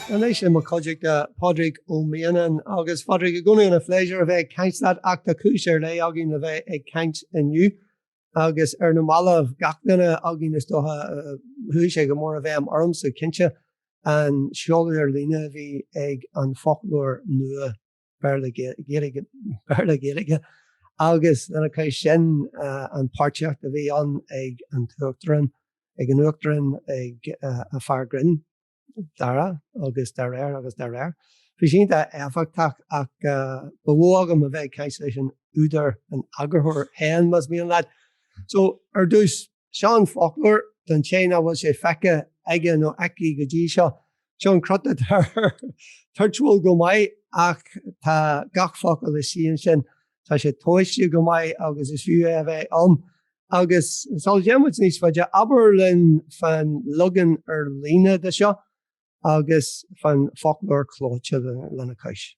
Anois i mo chuideachta Pádraig Ó Mianáin agus Phádraig i gcónaí ana phléisiúr a bheith ag caint leat ach tá cúis ar leith againn le bheith ag caint inniu agus ar na mallaibh gach duine againn is dócha chuaigh sé go mór i bhfeidhm ormsa cinnte an seoladh ar líne a bhí ag an foclóir nua Béarla Gaeilge Béarla Gaeilge agus lena chois sin an páirtíocht a bhí ann ag an tUachtarán ag an Uachtarán ag a fear grinn Dara agus dá réir agus dá réir. Bhí sé iontach éifeachtach ach ba mhó agam a bheith ag caint leis an údar, an eagarthóir féin más mian leat. So ar dtús, seo an foclóir don té nach bhfuil sé feicthe aige nó aici go dtí seo. Seo an crot atá toirtiúil go maith ach tá gach focal istigh ansin. Tá sé tomhaiste go maith agus is fiú é a bheith ann. Agus sula dtéann muid níos faide, abair linn fán leagan ar líne de seo agus fán foclóir clóite lena chois.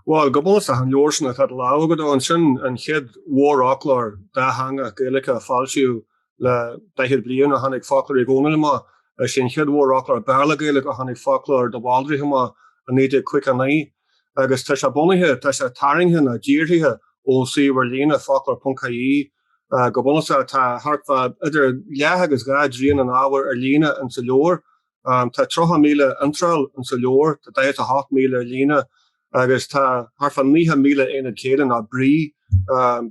Bhuel, go bunúsach, an leabhar sin atá i do lámh agat ansin, an chéad mhórfhoclóir dátheangach Gaeilge a foilsíodh le 40 bliain ó tháinig Foclóir Uí Dhónaill amach. Is é an chéad mhórfhoclóir Béarla-Gaeilge ó tháinig Foclóir de Bhaldraithe amach i 1959. Agus tá sé bunaithe, tá sé tarraingthe nó díorthaithe ón suíomh ar líne, foclóir.ie. Go bunúsach, tá thart fá idir leath agus dhá dtrian an ábhair ar líne insa leabhar. Tá 30,000 iontráil insa leabhar, tá 48,000 ar líne agus tá thart fá 90,000 aonad céille nó brí,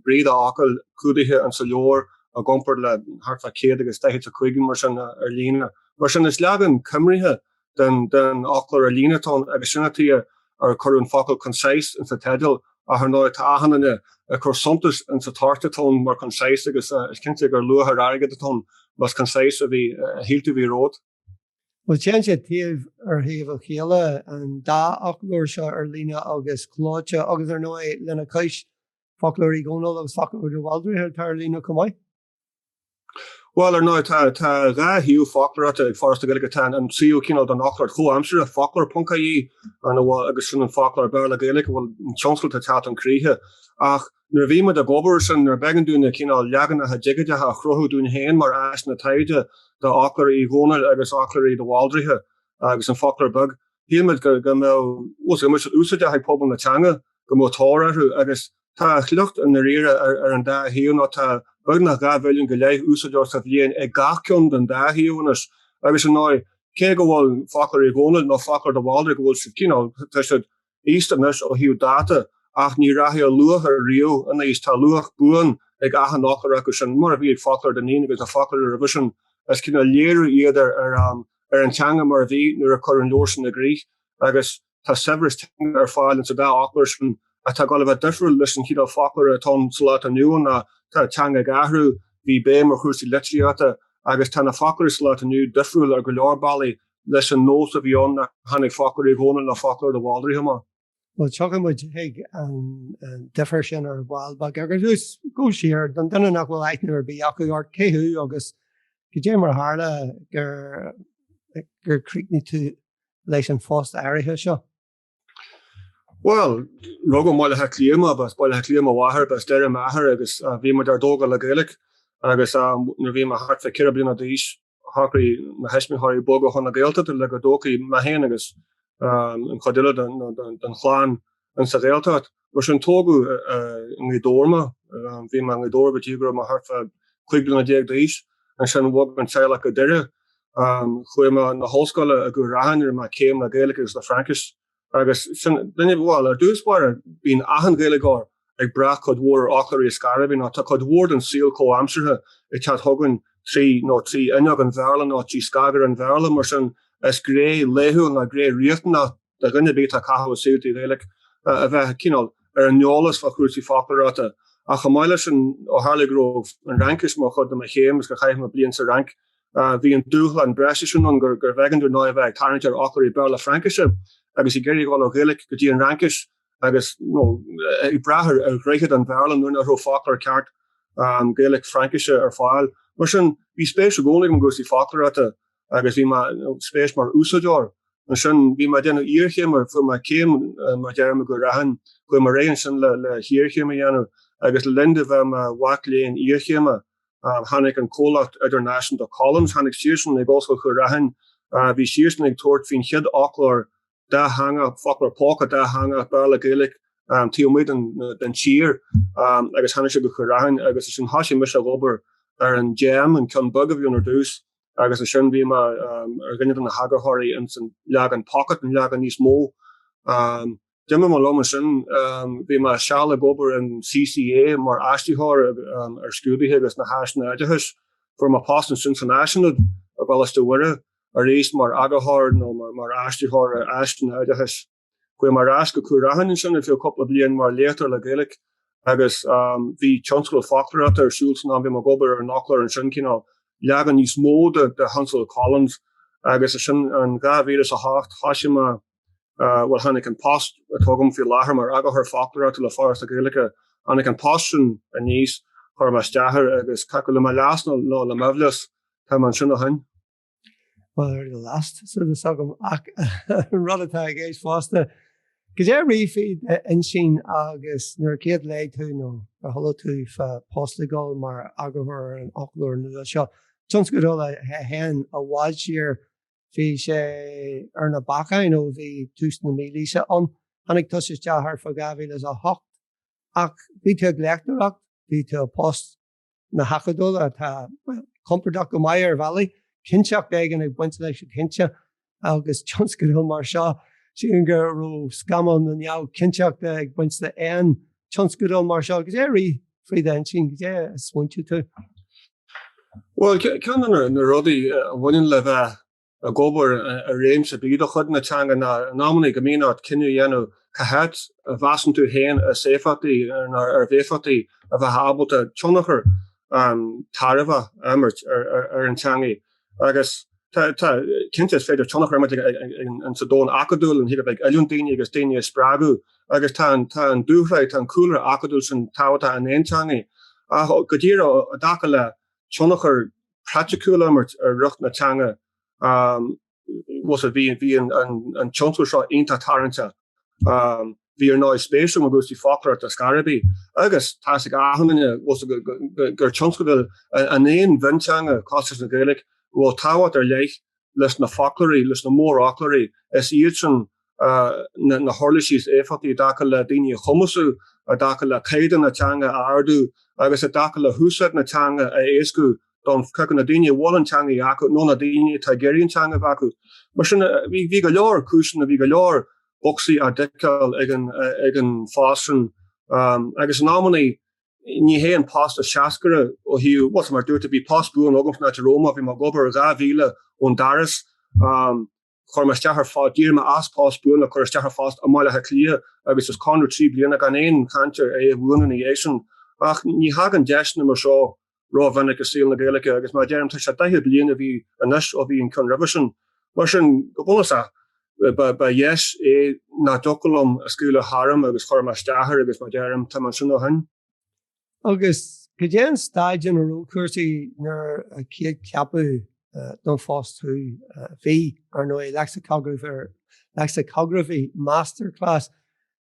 brí d'fhocail cumhdaithe insa leabhar i gcomparáid le thart fá 145 mar sin ar líne. Mar sin is leagan coimrithe den fhoclóir ar líne atá ann agus sin an tuige ar cuireadh an focal concise insa teideal ach ar ndóigh tá achan duine ag cur suntais insa toirt atá ann mar concise agus is cinnte gur luach ar airgead atá ann más concise a bhí a shíl tú a bhí romhat. Bhuel téann sé taobh ar thaobh a chéile, an dá fhoclóir seo ar líne agus clóite agus ar ndóigh lena chois Foclóir Uí Dhónaill agus Foclóir de Bhaldraithe atá ar líne chomh maith. Bhuel, ar ndóigh, tá tá dhá shuíomh foclóireachta ag Foras na Gaeilge. Tá an suíomh cineál don fhoclóireacht chomhaimseartha, foclóir.ie, ina bhfuil, agus sin an foclóir Béarla-Gaeilge a bhfuil an tionscal atá ag teacht chun críche. Ach nuair a bhí muid ag obair sin, nuair b'éigean dúinn na cineál leaganacha digiteacha a chruthú dúinn féin mar áiseanna taighde d'fhoclóir Uí Dhónaill agus fhoclóir de Bhaldraithe agus an foclóir beag, shíl muid go mbeadh, bhuel, go mbeadh siad úsáideach ag pobal na teanga, go mbeadh tóir orthu agus Tá sliocht i ndáiríre ar an dá shuíomh nó tá beagnach 2 mhilliún go leith úsáideoir sa bhliain ag gach ceann den dá shuíomh anois. Agus ar ndóigh, cé go bhfuil Foclóir Uí Dhónaill nó Foclóir de Bhaldraithe, go bhfuil siad cineál, tá siad aosta anois ó thaobh dáta ach ní rachaidh a luach riamh in aois. Tá luach buan ag achan fhoclóir acu sin, mar a bhí ag Foclóir Dinneen agus na foclóirí roimhe sin. Is cineál léiriú iad ar an teanga mar a bhí nuair a cuireadh an leabhar sin i gcrích agus Tá saibhreas teanga ar fáil insa dá fhoclóir sin atá ag dul a bheith difriúil leis an chineál foclóra atá ann sa lá atá inniu ann ná tá teanga ag athrú, bhí béim ar chúrsaí litríochta agus tá na foclóirí sa lá atá inniu difriúil ar go leor bealaí leis an nós a bhí ann nuair a tháinig Foclóir Uí Dhónaill nó Foclóir de Bhaldraithe amach. Bhuel, tiocfaidh muid chuig an difear sin ar ball beag. Ar dtús, gabh siar, don duine nach bhfuil aithne ar bith acu ort, cé thú agus cad é mar a tharla gur gur chríochnaigh tú leis an phost áirithe seo? Bhuel, rugadh i mBaile Átha Cliath mé, ba as Baile Átha Cliath mo mháthair, ba as Doire m'athair agus bhí muid ár dtógáil le Gaeilge agus nuair a bhí mé thart fá 4 bliana d'aois shocraigh mo thuismitheoirí bogadh chun na Gaeltachta le go dtógfaí mé féin agus an chuid eile den chlann insa Ghaeltacht. Mar sin, tógadh i nGaoth Dobhair mé. Bhí mé i nGaoth Dobhair go dtí go raibh mé thart fá 15 bliana d'aois. Ansin bhog an teaghlach go Doire. Chuaigh mé 'na hollscoile i gCúil Raithin, rinne mé céim le Gaeilge agus le Fraincis. Agus sin, duine, bhuel, ar dtús báire, bíonn achan Ghaeilgeoir ag brath cuid mhór ar Fhoclóir Uí Scairbhigh nó tá cuid mhór den saol comhaimseartha ag teacht chugainn trí, nó trí fhuinneog an Bhéarla nó trí scagaire an Bhéarla. Mar sin, is gné laethúil nó gné riachtanach do dhuine ar bith atá ag caitheamh a saoil trí Ghaeilge a bheith cineál ar an eolas fá chúrsaí foclóireachta. Ach chomh maith leis sin, ó tharla go raibh an Fhraincis mar chuid de mo chéim agus gur chaith mé bliain sa Fhrainc, bhí an dúshlán breise sin ann gurbh éigean dom a bheith ag tarraingt ar fhoclóirí Béarla-Fraincise agus ag iarraidh dul ó Ghaeilge go dtí an Fhraincis agus nó ag brath ar dhroichead an Bhéarla nuair nach raibh foclóir ceart Gaeilge-Fraincise ar fáil. Mar sin, bhí spéis i gcónaí agam i gcúrsaí foclóireachta agus bhí mé spéis mar úsáideoir. Ansin bhí mé ag déanamh iarchéime, fuair mé céim mar deirim i gCúil Raithin, chuaigh mé ar aghaidh ansin le le hiarchéim a dhéanamh agus le linn do bheith i mo mhac léinn iarchéime tháinig an comhlacht idirnáisiúnta Collins, tháinig siadsan ag Ollscoil Chúil Raithin, bhí siadsan ag tabhairt faoin chéad fhoclóir. Dátheangach, foclóir póca dátheangach, Béarla, Gaeilge, taobh amuigh den tír agus tháinig sé go Cúil Raithin agus ansin thosaigh mise ag obair ar an Gem, an ceann beag a bhí ann ar dtús agus ansin bhí mé ar dhuine de na heagarthóirí ins an leagan pocket, an leagan níos mó. D'imigh mé liom ansin, bhí mé seal ag obair in CCÉ mar aistritheoir ar scrúduithe agus na háiseanna oideachais. Fuair mé post ansin san Áisaonad i gColáiste Mhuire arís mar eagarthóir nó mar aistritheoir ar áiseanna oideachais. Chuaigh mé ar ais go Cúil Raithin ansin ar feadh cúpla bliain mar léachtóir le Gaeilge agus bhí tionscadal foclóireachta ar siúl san am, bhí mé ag obair ar an fhoclóir ansin, cineál leagan níos mó de thionscadal Collins agus ansin in 2008 thosaigh mé Bhuel, tháinig an post atá agam faoi láthair mar eagarthóir foclóireachta le Foras na Gaeilge, tháinig an post sin aníos, chuir mé isteach air agus cé acu le mo leas nó le m'aimhleas, tá mé ansin ó shin. Bhuel, ar do leas, tá súil agam, ach an rud atá i gceist fosta, goidé a rith fríd d'intinn agus nuair a chéad léigh tú nó ar chuala tú fá post le dhul mar eagarthóir ar an fhoclóir nua seo, tionscadal a théann i bhfad siar Bhí sé ar na bacáin ó bhí tús na mílaoise ann. Tháinig tusa isteach thart fá 2008. Ach bhí tú ag léachtóireacht, bhí tú i bpost na hacadúla atá, bhuel, compordach go maith ar bhealaí, cinnteacht éigin ag baint leis go cinnte agus tionscadal mar seo, sílim go raibh scamall na neamhchinnteachta ag baint le aon tionscadal mar seo. Goidé a rith fríd d'intinn, goidé a smaointigh tú? Bhuel, ceann de na rudaí a bhaineann le bheith ag obair i réimse ar bith de chuid na teanga ná in amannaí go mbíonn ort cinneadh a dhéanamh cá háit a mheasann tú féin is éifeachtaí nó arbh éifeachtaí a bheith ábalta tionchar tairbheach a imirt ar an teangaidh. Agus tá, cinnte, is féidir tionchar a imirt sa domhan acadúil, an thaobh a bheith ag oiliúint daoine agus daoine a spreagadh agus tá an, tá an dúshraith, tá an cúlra acadúil sin tábhachtach in aon teangaidh. Ach go díreach i dtaca le tionchar praiticiúil a imirt ar riocht na teanga, bhuel, bhí, bhí an, an tionscadal seo iontach tarraingteach. Bhí ar ndóigh spéis agam i gcúrsaí foclóireachta ar scor ar bith agus tá fhios ag achan duine gur tionscadal an aon mhionteanga cosúil leis an Ghaeilge go bhfuil tábhacht ar leith leis na foclóirí, leis na mórfhoclóirí, is iad sin na huirlisí is éifeachtaí i dtaca le daoine a chumasú, i dtaca le caighdeán na teanga a ardú agus i dtaca le húsáid na teanga a éascú don cé acu na daoine a bhfuil an teanga acu nó na daoine atá ag iarraidh an teanga a bheith acu. Mar sin, bhí go leor cúiseanna, bhí go leor bocsaí á dticeáil ag an ag an phost sin agus in amannaí ní hé an post is seascaire ó thaobh, bhuel, mar dúirt tú, bhí post buan agam san áit a raibh mé, bhí mé ag obair 2,000 ón doras. Chuir mé isteach ar phost, d'éirigh mé as post buan le cur isteach ar phost i mBaile Átha Cliath agus is conradh 3 bliana gan aon chaint ar é a bhuanú ina dhiaidh sin. Ach ní thagann deiseanna mar seo rómhinic i saol na Gaeilge agus mar a deirim, tá sé 40 bliain a bhí anois ó bhí an ceann roimhe sin. Mar sin, go bunúsach, ba dheis é nach dtiocfadh liom a scaoileadh tharam agus chuir mé isteach air agus mar a deirim, tá mé ansin ó shin. Agus cad é an staid ina raibh cúrsaí nuair a chéad ceapadh don phost thú? Bhí, ar ndóigh, Lexicographer, Lexicography Masterclass.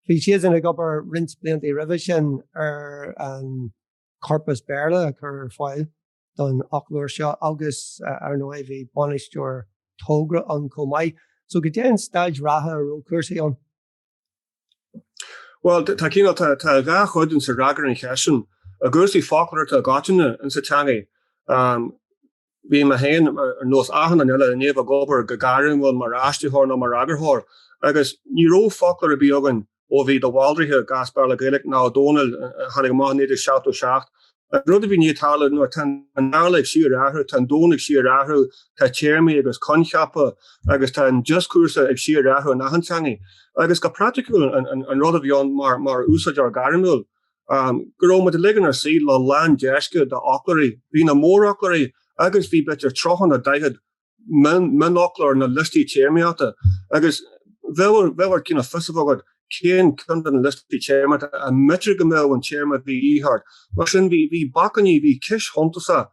Bhí siadsan ag obair roinnt blianta roimhe sin ar an corpas Béarla a chur ar fáil don fhoclóir seo agus, ar ndóigh, bhí bainisteoir togra ann chomh maith. So cad é an staid reatha a raibh cúrsaí ann? Bhuel, tá cineál, tá tá dhá chuid insa fhreagra ar an cheist sin. I gcúrsaí foclóireachta i gcoitinne insa teangaidh, bhí mé féin, ar nós achan duine eile, i ndiaidh a bheith ag obair go gairmiúil mar aistritheoir nó mar eagarthóir agus ní raibh foclóir ar bith againn ó bhí de Bhaldraithe, as Béarla Gaeilge ná Ó Dónaill a tháinig amach i 1977. An rud a bhí i ndiaidh tarlú ná tá an Béarla ag síorathrú, tá an domhan ag síorathrú, tá téarmaí agus coincheapa agus tá an dioscúrsa ag síorathrú in achan teangaidh. Agus go praiticiúil an rud a bhí ann mar úsáideoir gairmiúil, go raibh muid uilig inár suí le lán deisce d'fhoclóirí. Bhí na mórfhoclóirí agus bhí b'fhéidir 30 nó 40 mionfhoclóir nó liostaí téarmaíochta agus bheadh ort cineál fios a bheith agat cén ceann de na liostaí téarmaíochta a mb'fhéidir go mbeadh an téarma a bhí de dhíth ort. Mar sin bhí bhí bacainní, bhí ceist shuntasach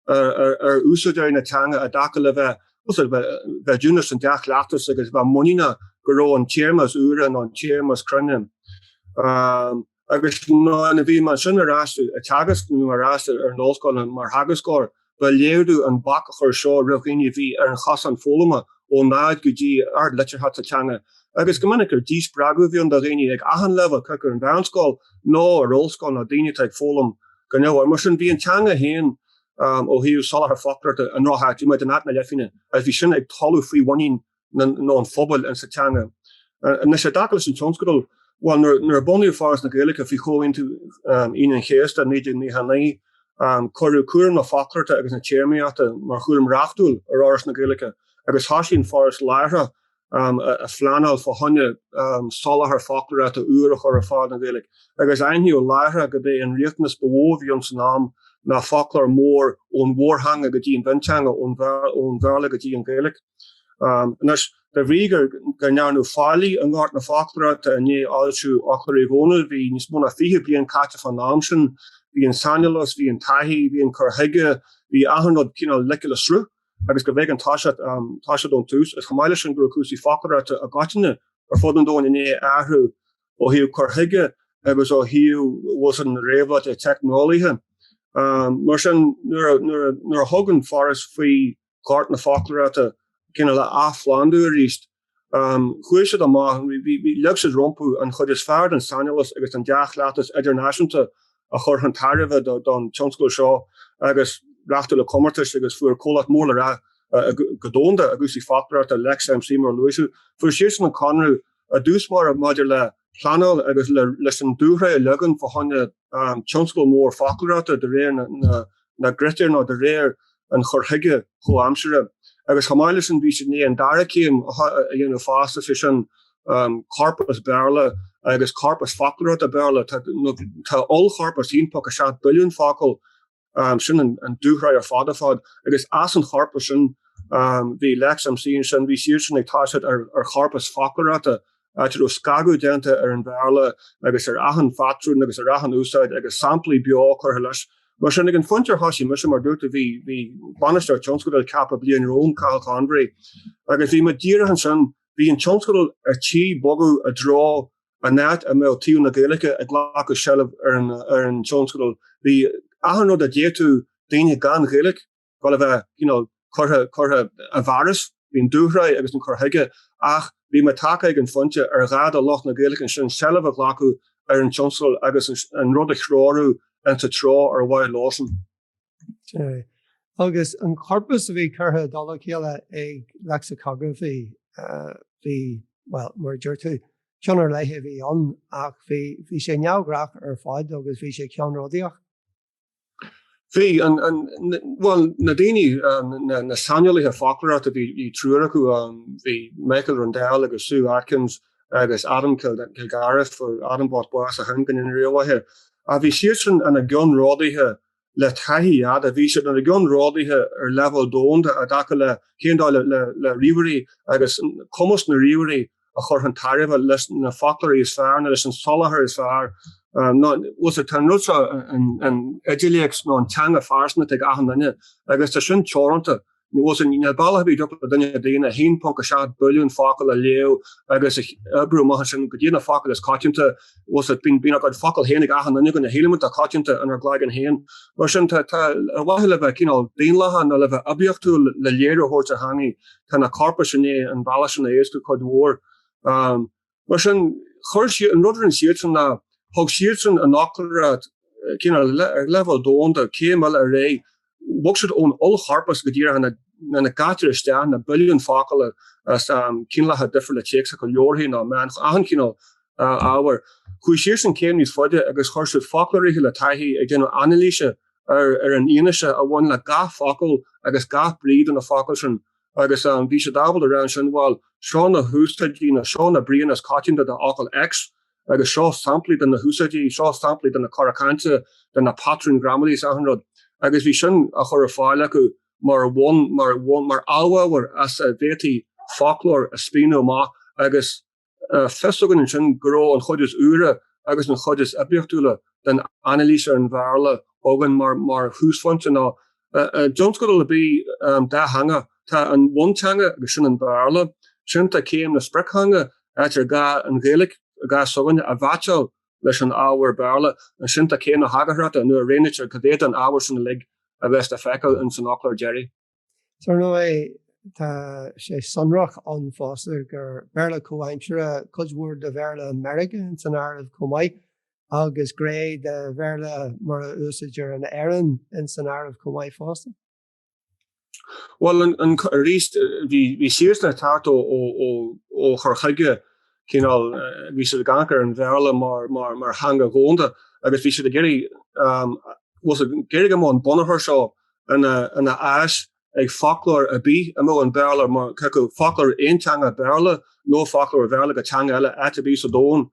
ar ar úsáideoirí na teanga i dtaca le bheith bheith ag úsáid an dea-chleachtas agus bheith muiníneach go raibh an téarma is úire nó an téarma is cruinne. Agus nuair a bhí mé ansin ar ais ag teagasc, nuair a bhí mé ar ais ar an ollscoil mar theagascóir, ba léir domh an bac a chuir seo roimh dhaoine a bhí ar an chosán foghlama. ó náid go dtí ard-litearthacht sa teanga agus go minic gur díspreagadh a bhí ann do dhaoine ag achan leibhéal, cé acu ar an mheánscoil nó ar ollscoil nó daoine atá ag foghlaim go neamhfhoirmiúil. Mar sin bhí an teanga féin ó thaobh soláthar foclóireachta i ndroch-áit, bhí muid in áit na leithphingne agus bhí sin ag dul faoi mhuinín nó an phobail insa teanga. Anois, i dtaca leis an tionscadal, bhuel, nuair a bunaíodh Foras na Gaeilge faoi Chomhaontú Aoine an Chéasta 1999, cuireadh cúram na foclóireachta agus na téarmaíochta mar chúram reachtúil ar Fhoras na Gaeilge agus thoisigh an Foras láithreach a phleanáil fá choinne soláthar foclóireachta úr a chur ar fáil don Ghaeilge agus aithníodh láithreach gurb é an riachtanas ba mhó a bhí ann san am ná foclóir mór ón mhórtheanga go dtí an mhionteanga, ón Bhéarla go dtí an Ghaeilge. Anois, de bhrí go ndearnadh faillí i ngort na foclóireachta i ndiaidh fhoilsiú Fhoclóir Uí Dhónaill, bhí níos mó ná 20 bliain caite fán am sin, bhí an saineolas, bhí an taithí, bhí an cur chuige, bhí achan rud cineál ligthe le sruth agus gurbh éigean toiseacht ón tús. Agus chomh maith leis sin go raibh cúrsaí foclóireachta i gcoitinne ar fud an domhain i ndiaidh athrú ó thaobh cur chuige agus ó thaobh bhfuil san na réabhlóidí teicneolaíche. Mar sin, nuair a thug an Foras faoi ghort na foclóireachta cineál a athphlandú arís. Chuaigh siad amach, leag siad rompu an chuid is fearr den saineolas agus den dea-chleachtas idirnáisiúnta a chur chun tairbhe don tionscadal seo agus reáchtáladh comórtais agus fuair comhlacht mór le rá go domhanda i gcúrsaí foclóireachta, LexMC mar a luaigh tú, fuair siadsan an conradh i dtús báire maidir le pleanáil agus leis an dúshraith a leagan fá choinne tionscadal mór foclóireachta de réir na gcritéar nó de réir an chur chuige chomhaimseartha. Agus chomh maith leis sin bhí siad i ndiaidh an dara céim a dhéanamh fosta, sé sin corpas Béarla agus corpas foclóireachta Béarla. Tá ollchorpas 1.7 billiún focal Sin an dúshraith ar fad ar fad. Agus as an chorpas sin, bhí LexMC ansin, bhí siadsan ag toiseacht ar chorpas foclóireachta, áit a raibh scagadh déanta ar an Bhéarla agus ar achan phatrún agus ar achan úsáid agus samplaí beo curtha leis. Mar sin, ag an phointe ar thosaigh mise, mar dúirt tú, bhí bhí bainisteoir tionscadail ceaptha bliain romham, Cathal Convery, agus bhí muid díreach ansin, bhí an tionscadal ar tí bogadh i dtreo an áit a mbeadh taobh na Gaeilge ag glacadh seilbh ar an tionscadal. Bhí achan rud a d'fhéadfadh daoine gan Ghaeilge dul a bheith you know curtha curtha i bhfearas, bhí an dúshraith agus an cur chuige ach bhí muid tagtha ag an phointe ar ghá do lucht na Gaeilge ansin seilbh a ghlacadh ar an tionscadal agus an rud a threorú insa treo ar mhaith leosan. Agus an corpas a bhí curtha i dtoll a chéile ag Lexicography, bhí, bhuel, mar a deir tú, ceann ar leith a bhí ann ach bhí, bhí sé neamhghnách ar fad agus bhí sé ceannródaíoch. Bhí, an, an, bhuel, na daoine, na, na saineolaithe foclóireachta, bhí, bhí triúr acu, bhí Michael Rundell agus Sue Atkins agus Adam Kilgarriff, fuair Adam bocht bás ó shin go ndéana Dia a mhaith air. Bhí siadsan ina gceannródaithe le taithí fhada. Bhí siad ina gceannródaithe ar leibhéal domhanda i dtaca le cén dóigh le ríomhairí agus cumas na ríomhairí a chur chun tairbhe leis na foclóirí is fearr nó leis an soláthar is fearr. Bhuel, tá an rud seo, an idirléacs nó an teanga phearsanta ag achan duine agus tá sin teoranta. Bhuel, níl bealach ar bith a dtiocfadh le duine daonna 1.7 billiún focal a léamh agus a oibriú amach ansin cad iad na focail is coitianta. Bhuel, bíonn a gcuid focal féin ag achan duine againn a shílimid atá coitianta inár gcloigeann féin. Mar sin, tá, tá, ar mhaithe le bheith cineál daonlathach nó le bheith oibiachtúil le léiriú a thabhairt ar theangaidh, tá na corpais i ndiaidh an bealach sin a éascú cuid mhór. Mar sin, chuir siad, an rud a rinne siadsan ná, thug siadsan an fhoclóireacht cineál ar leibhéal domhanda, céim eile ar aghaidh, bhog siad ón ollchorpas go díreach ina ina gcaitear isteach na billiúin focal as cineálacha difriúla téacsacha, leabharthaí nó meáin, achan chineál ábhair. Chuaigh siadsan céim níos faide agus chuir siad foclóirithe le taithí ag déanamh anailíse ar ar an fhianaise a bhain le gach focal agus gach brí de na focail sin. Agus bhí siad ábalta a rá ansin, bhuel, seo na húsáidí nó seo na bríonna is coitianta de fhocal X agus seo samplaí de na húsáidí, seo samplaí de na cora cainte, de na patrúin ghramadaí is achan rud. Agus bhí sin á chur ar fáil acu mar bhonn, mar bhonn, mar amhábhar as a bhféadfaí foclóir a spíonadh amach agus fios againn ansin go raibh an chuid is úire agus an chuid is oibiachtúla den anailís ar an Bhéarla againn mar thúsphointe nó i dtionscadal ar bith dátheangach tá an bhunteanga agus sin an Béarla, ansin tá céim na sprioctheanga áit ar gá an Ghaeilge, i gcás s'againne, a mheaitseáil leis an ábhar Béarla, ansin tá céim na heagarthóireachta nuair a roghnaítear cad é den ábhar sin uilig a bheas le feiceáil ins an fhoclóir deiridh. Ar ndóigh. Tá sé sonrach ann fosta gur Béarla comhaimseartha, cuid mhór de Bhéarla Meiriceá ins an áireamh chomh maith, agus gné de Bhéarla mar a úsáidtear in Éirinn ins an áireamh chomh maith fosta. Bhuel, arís, bhí siadsan ag teacht ó chur chuige cineál, bhí siad ag amharc ar an Bhéarla mar theanga dhomhanda agus bhí siad ag iarraidh, bhuel, ag iarraidh go mbeadh an bunachar seo ina áis ag foclóir ar bith a mbeadh an Béarla mar, cé acu foclóir aonteanga Béarla nó foclóir Bhéarla go teanga eile áit ar bith sa domhan.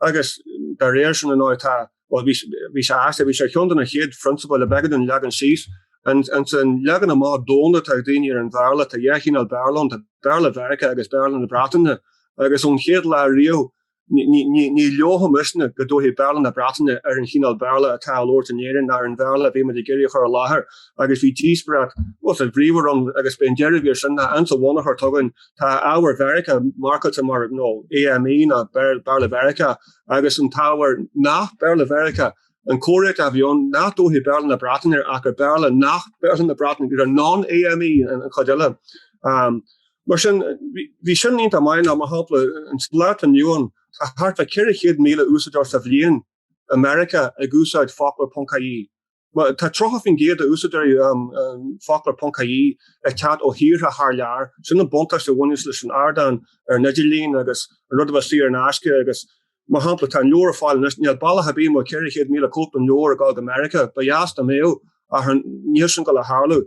Agus dá réir sin, ar ndóigh, tá, bhuel, bhí, bhí sé aisteach, bhí sé ar cheann de na chéad phrionsabail a b'éigean dúinn leagan síos. An, ins an leagan amach domhanda atá ag daoine ar an Bhéarla, tá dhá chineál Béarla ann, tá Béarla Mheiriceá agus Béarla na Breataine. Agus ón chéad lá riamh, Ní leomhfaidh muidne go dtabharfaí Béarla na Breataine ar an chineál Béarla atá á labhairt in Éirinn ná ar an Bhéarla a bhí muid ag iarraidh a chur i láthair agus bhí díospóireacht bhríomhar ann agus b'é an deireadh a bhí air sin ná ins an bhunachar atá againn tá ábhar Mheiriceá marcáilte mar nó AME ná Béarla Mheiriceá agus an t-ábhar nach Béarla Mheiriceá an comhréiteach a bhí ann nach dtabharfaí Béarla na Breataine air ach gur Béarla nach Béarla na Breataine gur non-AME an chuid eile. Mar sin, bhí sin iontach maith ná, mar shampla, sa lá atá inniu ann, tá thart fá 400,000 úsáideoir sa bhliain i Meiriceá ag úsáid foclóir ponc ie. Tá 30% de úsáideoirí foclóir ponc ie ag teacht ó thíortha thar lear. Sin an buntáiste a bhaineanns leis an ardán ar an idirlíon agus an rud a bheith saor in aisce agus Mar shampla, tá an leabhar ar fáil anois, níl bealach ar bith a mbeadh 400,000 cóip den leabhar ag dul go Meiriceá. Ba dheas dá mbeadh, ach níl sin ag dul a tharlú.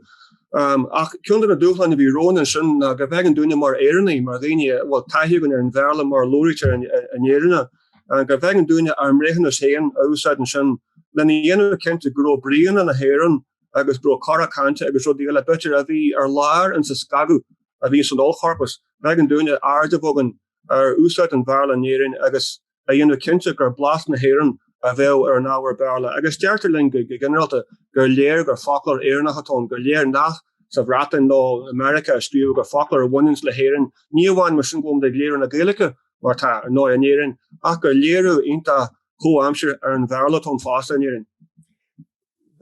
Ach ceann de na dúshláin a bhí romhainn ansin ná gurbh éigean dúinne mar Éireannaigh, mar dhaoine a bhfuil taithí againn ar an Bhéarla mar a labhraítear in Éirinn, gurbh éigean dúinne ár mbreithiúnas féin a úsáid ansin lena dhéanamh cinnte go raibh bríonna na hÉireann agus go raibh cora cainte agus rudaí eile, b'fhéidir, a bhí ar lár insa scagadh a bhí san ollchorpas. B'éigean dúinne aird a bheith againn ar úsáid an Bhéarla in Éirinn agus a dhéanamh cinnte gur blas na hÉireann a bheadh ar an ábhar Béarla. Agus deirtear linn go ginearálta gur léir gur foclóir Éireannach atá ann, gur léir nach sa Bhreatain nó i Meiriceá a scríobhadh, gur foclóir a bhaineanns le hÉirinn, ní amháin mar sin go bhfuil muid ag léiriú na Gaeilge, mar atá, ar ndóigh, in Éirinn, ach gur léiriú iontach comhaimseartha ar an Bhéarla atá ann fosta in Éirinn.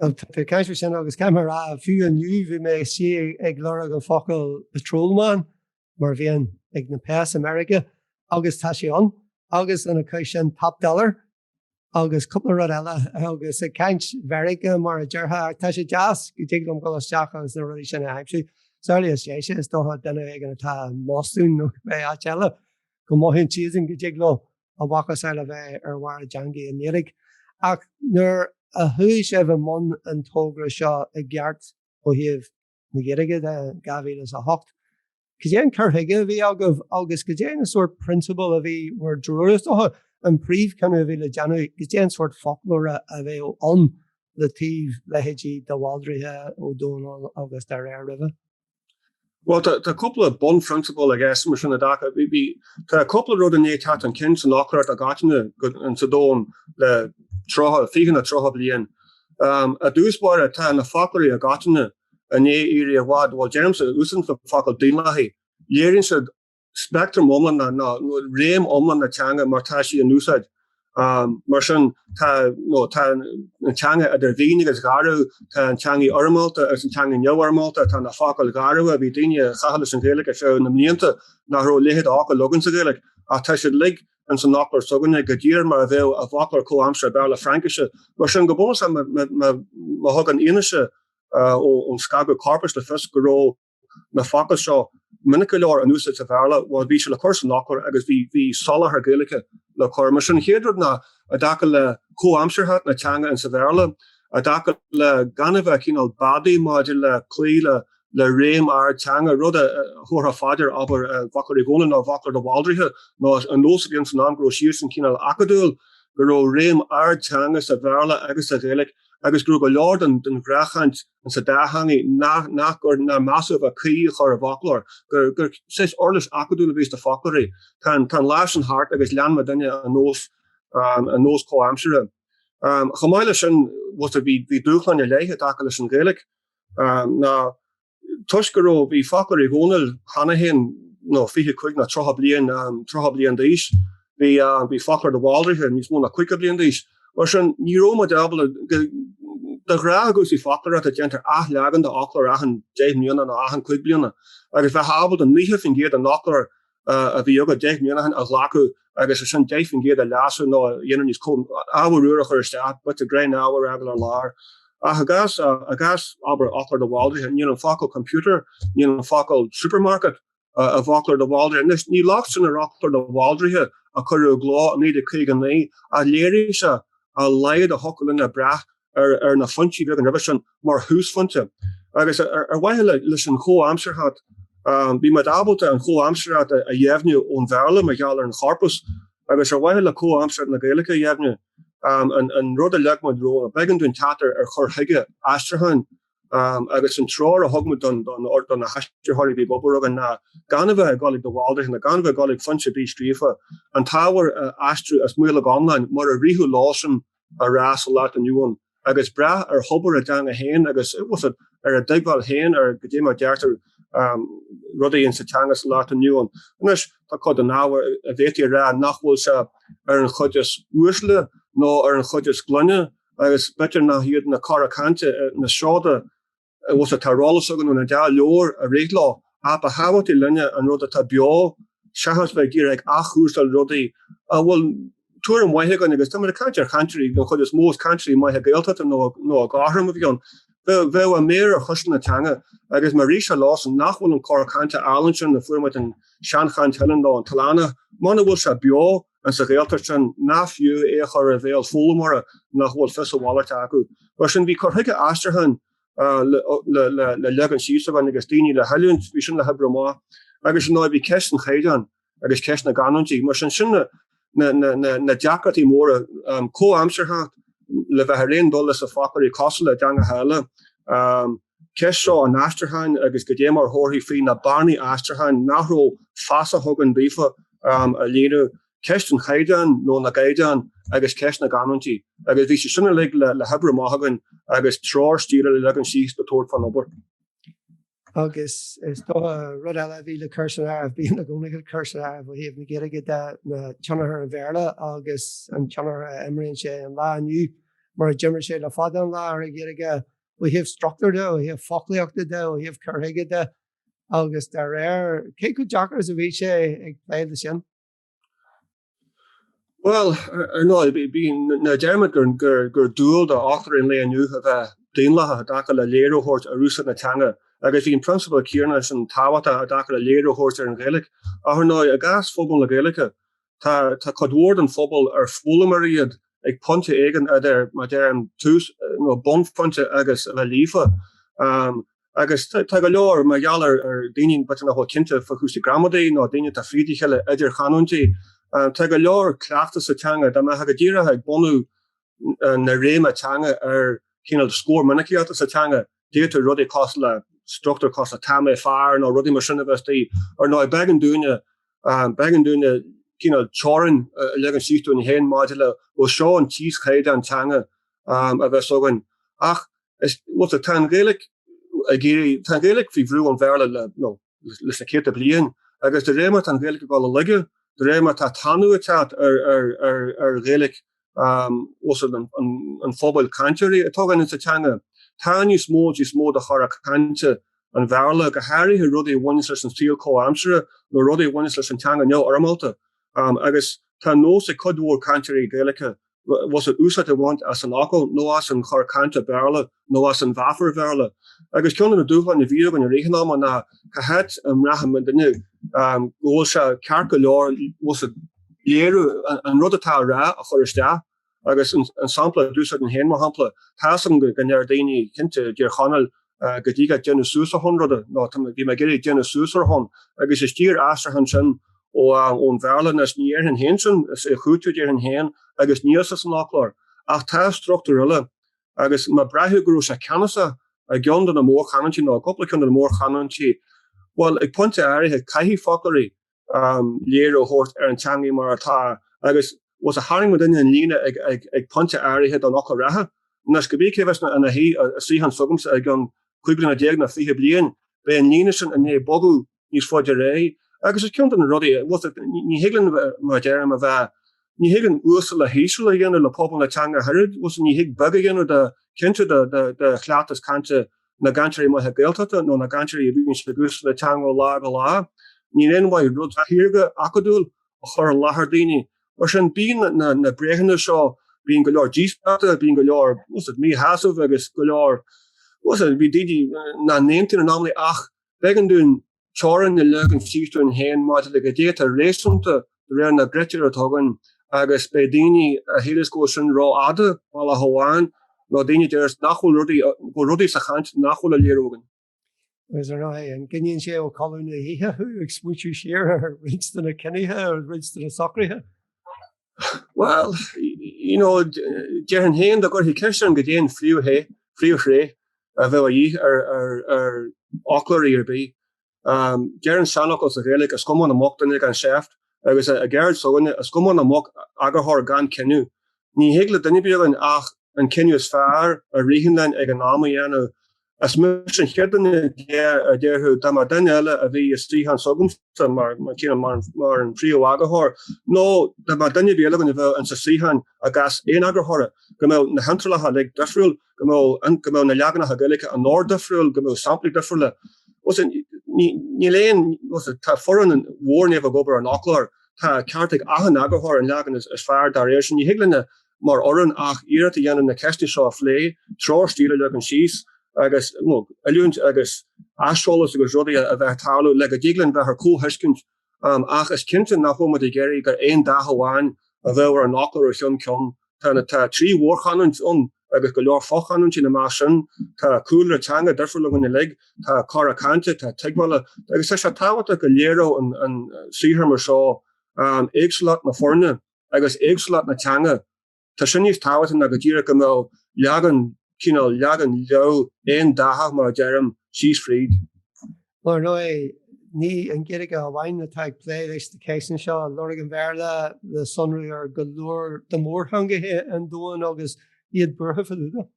Tá tú ag caint faoi sin agus caithfidh mé a rá, fiú inniu bhí mé istigh ag lorg an focal patrolman mar a bhíonn ag na péas i Meiriceá agus tá sé ann agus lena chois sin top dollar agus cúpla rud eile agus ag caint Mheiriceá mar a déarfá ach tá sé deas go dtig liom dul isteach agus na rudaí sin a aimsiú. Samhlaigh is deise is dócha duine éigin atá i mBostún nó cibé áit eile go mothaíonn siadsan go dtig leo a mhacasamhail a bheith ar bharr a dteangaidh i nGaeilge. Ach nuair a chuaigh sibh i mbun an togra seo i gceart ó thaobh na Gaeilge de 2008. Cad é an cur chuige a bhí agaibh agus cad é na sórt prionsabail a bhí bhur dtreorú? Is dócha an príomhchinneadh a bhí le déanamh, cad é an sórt foclóra a bheadh ann le taobh leithéidí de Bhaldraithe, Ó Dónaill agus dá réir roimhe? Bhuel, tá cúpla bunphrionsabal i gceist mar sin i dtaca. Bhí, tá cúpla rud i ndiaidh teacht chun cinn san fhoclóireacht i gcoitinne sa domhan le 30, 20 nó 30 bliain. I dtús báire, tá na foclóirí i gcoitinne i ndiaidh éirí i bhfad, bhuel, deirimse, úsáidim an focal daonlathaí, léiríonn siad speictream iomlán nó réim iomlán na teanga mar tá sí in úsáid. Mar sin, tá, nó tá an teanga idir mhín agus gharbh, tá an teanga fhoirmeálta agus an teanga neamhfhoirmeálta, tá na focail gharbha, bhí daoine a chaitheamh leis an Ghaeilge ar feadh na mblianta nach raibh a leithéid de fhocal againn sa Ghaeilge ach tá siad uilig ins an fhoclóir s'againne go díreach mar a bheadh i bhfoclóir comhaimseartha Béarla-Fraincise. Mar sin, go bunúsach, má thug an fhianaise ón scagadh corpais le fios go raibh na focail seo minic go leor in úsáid sa Bhéarla, bhuel, bhí sé le cur san fhoclóir agus bhí bhí soláthar Gaeilge le cur. Mar sin, an chéad rud ná i dtaca le comhaimsearthacht na teanga insa Bhéarla, i dtaca le gan a bheith cineál beadaí maidir le cloí le le réim ard teanga, rud a thabharfá faoi deara, abair, i bhFoclóir Uí Dhónaill nó i bhFoclóir de Bhaldraithe, nó an nós a bhí ann san am go raibh siadsan cineál acadúil, go raibh réim ard teanga sa Bhéarla agus sa Ghaeilge agus go raibh go leor den ghnáthchaint sa dá theangaidh nach nach gur nár measadh a bheith cuí a chur i bhfoclóir, gur gur saghas uirlis acadúil a bhí sna foclóirí. Tá an tá an lá sin thart agus lean muidinne an nós an nós comhaimseartha. Chomh maith leis sin, bhí bhí dúshláin ar leith i dtaca leis an Ghaeilge. ná toisc go raibh, bhí Foclóir Uí Dhónaill cheana féin nó 25 nó 30 bliain, 30 bliain d'aois, bhí, bhí Foclóir de Bhaldraithe níos mó ná 50 bliain d'aois. Mar sin, ní raibh muid ábalta go, De ghnáth i gcúrsaí foclóireachta déantar athleagan de fhoclóir achan 10 mbliana nó achan 5 bliana agus bheith ábalta 90% den fhoclóir a bhí agat 10 mbliana ó shin a ghlacadh agus ansin 10% a leasú nó a dhéanamh níos comh ábhar úr a chur isteach, bit greann ábhar a fhágáil ar lár. Ach i gcás, i gcás, abair, fhoclóir de Bhaldraithe, níl an focal computer, níl an focal supermarket i bhfoclóir de Bhaldraithe. Anois, ní locht sin ar fhoclóir de Bhaldraithe a cuireadh i gcló i 1959 ach léirigh sé a laghad a thiocfadh linn a bhrath ar na foinsí a bhí againn roimhe sin mar thúsphointe. Agus ar mhaithe leis an chomhaimsearthacht, bhí muid ábalta an chomhaimsearthacht a dheimhniú ón Bhéarla mar gheall ar an chorpas, agus ar mhaithe le comhaimsearthacht na Gaeilge a dheimhniú, an rud a leag muid romhainn, b'éigean dúinn teacht ar chur chuige aistriúcháin agus an treoir a thug muid do na haistritheoirí a bhí ag obair againn ná gan a bheith ag dul ag de Bhaldraithe ná gan a bheith ag dul ag foinse ar bith scríofa, an t-ábhar a aistriú as Maol Ó gConláin mar a ritheadh leosan a rá sa lá atá inniu ann agus brath ar thobar a dteanga féin agus ar a dtuigbheáil féin ar goidé mar deirtear rudaí insa teanga sa lá atá inniu ann. Anois, tá cuid den ábhar a bhféadfaí a rá nach bhfuil sé ar an chuid is uaisle nó ar an chuid is glaine agus b'fhéidir nach iad na cora cainte, na seoda bhfuil sé, tá ar eolas againn nó na dea-leabhair a rith leo, ach ba thábhachtaí linne an rud atá beo seachas bheith ag iarraidh ag athchúrsáil rudaí a bhfuil tuairim mhaith againn agus táimid ag caint ar chainteoirí den chuid is mó, is cainteoirí maithe Gaeltachta nó nó i gcothrom a bhí ann. Bheadh a méar ar chuisle na teanga agus má rith sé leosan nach bhfuil an cor cainte álainn sin a fuair muid in Seanchaint Theilinn nó An tOileánach, muna bhfuil sé beo insa Ghaeltacht sin, nach fiú é a chur ar bhéal foghlaimeora nach bhfuil fios a mhalairte acu. Mar sin, bhí cur chuige aistriúcháin le leagan síos againn agus daoine le hoiliúint, bhí sin le hoibriú amach. Agus ar ndóigh, bhí ceist an chaighdeáin agus ceist na gcanúintí. Mar sin, sin na deacrachtaí móra, comhaimsearthacht le bheith ar aon dul leis na foclóirí cosúil le dteangacha eile, ceist seo an aistriúcháin agus goidé mar thabharfaí faoi na bearnaí aistriúcháin nach raibh feasach againn daofa a líonadh, ceist an chaighdeáin nó na gcaighdeán agus ceist na gcanúintí agus bhí sé sin uilig le hoibriú amach againn agus treoir stíle le leagan síos le tabhairt fán obair. Agus is dócha rud eile a bhí le cur san áireamh, bíonn i gcónaí le cur san áireamh ó thaobh na Gaeilge de ná tionchar an Bhéarla agus an tionchar a imríonn sé an lá inniu mar a d'imir sé le fada an lá ar an Ghaeilge ó thaobh struchtúir de, ó thaobh foclaíochta de, ó thaobh cur chuige de agus dá réir, cé chomh deacair is a bhí sé ag plé le sin? Bhuel, ar ndóigh, bíonn, deir muid gur gur dual do fhoclóirí an lae inniu a bheith daonlathach i dtaca le léiriú a thabhairt ar úsáid na teanga agus bhí an prionsabal céanna sin tábhachtach i dtaca le léiriú a thabhairt ar an Ghaeilge. Ach ar ndóigh, i gcás phobal na Gaeilge, tá tá cuid mhór den phobal ar foghlaimeoirí iad ag pointe éigin idir, mar a deirim, tús nó bunphointe agus a bheith líofa. Agus tá go leor, mar gheall ar dhaoine b'fhéidir nach bhfuil cinnte fá chúrsaí gramadaí nó daoine atá fríd a chéile idir chanúintí, tá go leor cleachtas sa teanga, dá mbeifeá go díreach ag bunú na réime teanga ar chineál scór minicíochta sa teanga, d'fhéadfadh rudaí cosúil le struchtúr cosúil le tá mé fear nó rudaí mar sin a bheith istigh. Ar ndóigh, b'éigean dúinne, b'éigean dúinne cineál teorainn a leagan síos dúinn féin maidir le bhuel seo an t-íoschaighdeán teanga a bheas againn. Ach Is, bhuel, tá an Ghaeilge ag iarraidh, tá an Ghaeilge faoi bhrú an Bhéarla le, nó, leis na céadta bliain agus de réir mar tá an Ghaeilge ag dul i laige, de réir mar tá tanú ag teacht ar, ar, ar, ar Ghaeilge, bhuel, an, an, an phobail cainteoirí atá againn sa teanga, tá níos mó is níos mó de chora cainte an Bhéarla, go háirithe rudaí a bhaineas leis an saol comhaimseartha nó rudaí a bhaineas leis an teanga neamhfhoirmeálta. Agus tá nós ag cuid mhór cainteoirí Gaeilge bhuel, úsáid a bhaint as an fhocal nó as an chor cainte Béarla nó as an mheafar Bhéarla. Agus ceann de na dúshláin a bhí againn i rith an ama ná cá háit a mbraitheann duine go bhfuil sé ceart go leor bhuel, léiriú an rud atá á rá a chur isteach. Agus an sampla a d'úsáidfinn féin mar shampla, tá a fhios agam go ndeir daoine, cinnte, i dTír Chonaill, go dtig leat déanamh suas ar shon ruda, nó tá mé, bhí mé ag iarraidh déanamh suas ar shon, agus is díreach aistriúchán sin ó ón Bhéarla, anois ní dhéarfainn féin sin, is é chúiteamh a déarfainn féin, agus níl sé san fhoclóir. Ach tá struchtúr eile, agus má braitheadh go raibh sé ceannasach i gceann de na mórchanúintí, nó i gcúpla ceann de na mórchanúintí, bhuel, ag pointe áirithe, caithfidh foclóirí léiriú a thabhairt ar an teangaidh mar atá, agus bhuel tharraing muidinne an líne ag pointe áirithe don fhocal reatha. Anois, cibé cé bheas ina shuí i suíochán s'agamsa i gceann 15 bliana nó 20 bliain, beidh an líne sin i ndiaidh bogadh níos faide ar aghaidh. Agus is ceann de na rudaí, bhuel, ní thig linn, mar a deirim, a bheith. Ní thig an uasal le híseal a dhéanamh le pobal na teanga ach oiread, bhfuil 's ní thig beag a dhéanamh de, cinnte, de chleachtas cainte na gcainteoirí maithe Gaeltachta nó na gcainteoirí a bhíonn ag úsáid na teanga ó lá go lá. Níl aon mhaith rud saorga acadúil a chur i láthair daoine. Mar sin, bíonn na breitheanna seo, bíonn go leor díospóireachta, bíonn go leor míshásaimh agus go leor, bíonn daoine nach n-aontaíonn in amannaí ach b'éigean dúinn teorainn a leagan síos dúinn féin maidir le goidé atá réasúnta de réir na gcritéar atá againn agus beidh daoine a shíleas go bhfuil sin rófhada bealach amháin nó daoine a deireas nach bhfuil rudaí, go bhfuil rudaí sa chaint nach bhfuil á léiriú againn. Agus ar ndóigh, an gcoinníonn sé ó chodladh na hoíche thú ag smaointiú siar ar roinnt de na cinnithe, ar roinnt de na socruithe? Bhuel, you know, déarfainn féin dá gcuirfí ceist orm goidé an phríomhthréith a bheadh a dhíth ar fhoclóirí ar bith. Deir an seanfhocal sa Ghaeilge, is cuma na muc duine gan seift, agus i gceird s'againne, is cuma na muc eagarthóir gan cinneadh. Ní thig le duine ar bith againn ach an cinneadh is fearr a ritheann linn ag an am a dhéanamh. Is mise an chéad duine a déarfadh dá mba duine eile a bhí i suíochán s'agamsa mar mar an phríomh-eagarthóir nó dá mba duine ar bith eile againn a bheadh insa suíochán i gcás aon eagarthóra, go mbeadh na hiontrálacha uilig difriúil, go mbeadh go mbeadh na leaganacha Gaeilge in ord difriúil, go mbeadh samplaí difriúla. Níl aon, tá foireann mhór naofa ag obair ar an fhoclóir, tá ceart ag achan eagarthóir an leagan is fearr dá réir sin. Ní thig linne mar fhoireann ach iarracht a dhéanamh na ceisteanna seo a phlé, treoir stíle a leagan síos agus oiliúint agus aiseolas agus rudaí a bheith ag tarlú le go dtig linn bheith ar comhthuiscint ach is cinnte nach bhfuil muid ag iarraidh gur aon dath amháin a bheadh ar an fhoclóir ó cheann ceann. Tá 3 mhórchanúint ann agus go leor fochanúintí ina measc sin. Tá cúlra teanga difriúil againn uilig, tá cora cainte, tá tuigbheála agus tá sé tábhachtach go léireodh an saothar mar seo éagsúlacht na foirne agus éagsúlacht na teanga. Tá sin níos tábhachtaí ná go díreach go mbeadh leagan, cineál leagan leamh aondathach mar a deirim, síos fríd. Ar ndóigh, ní an Ghaeilge amháin atá ag plé leis na ceisteanna seo, lorg an Bhéarla le sonrú ar go leor de mhórtheangacha an domhain agus iad buartha fá dtaobh de.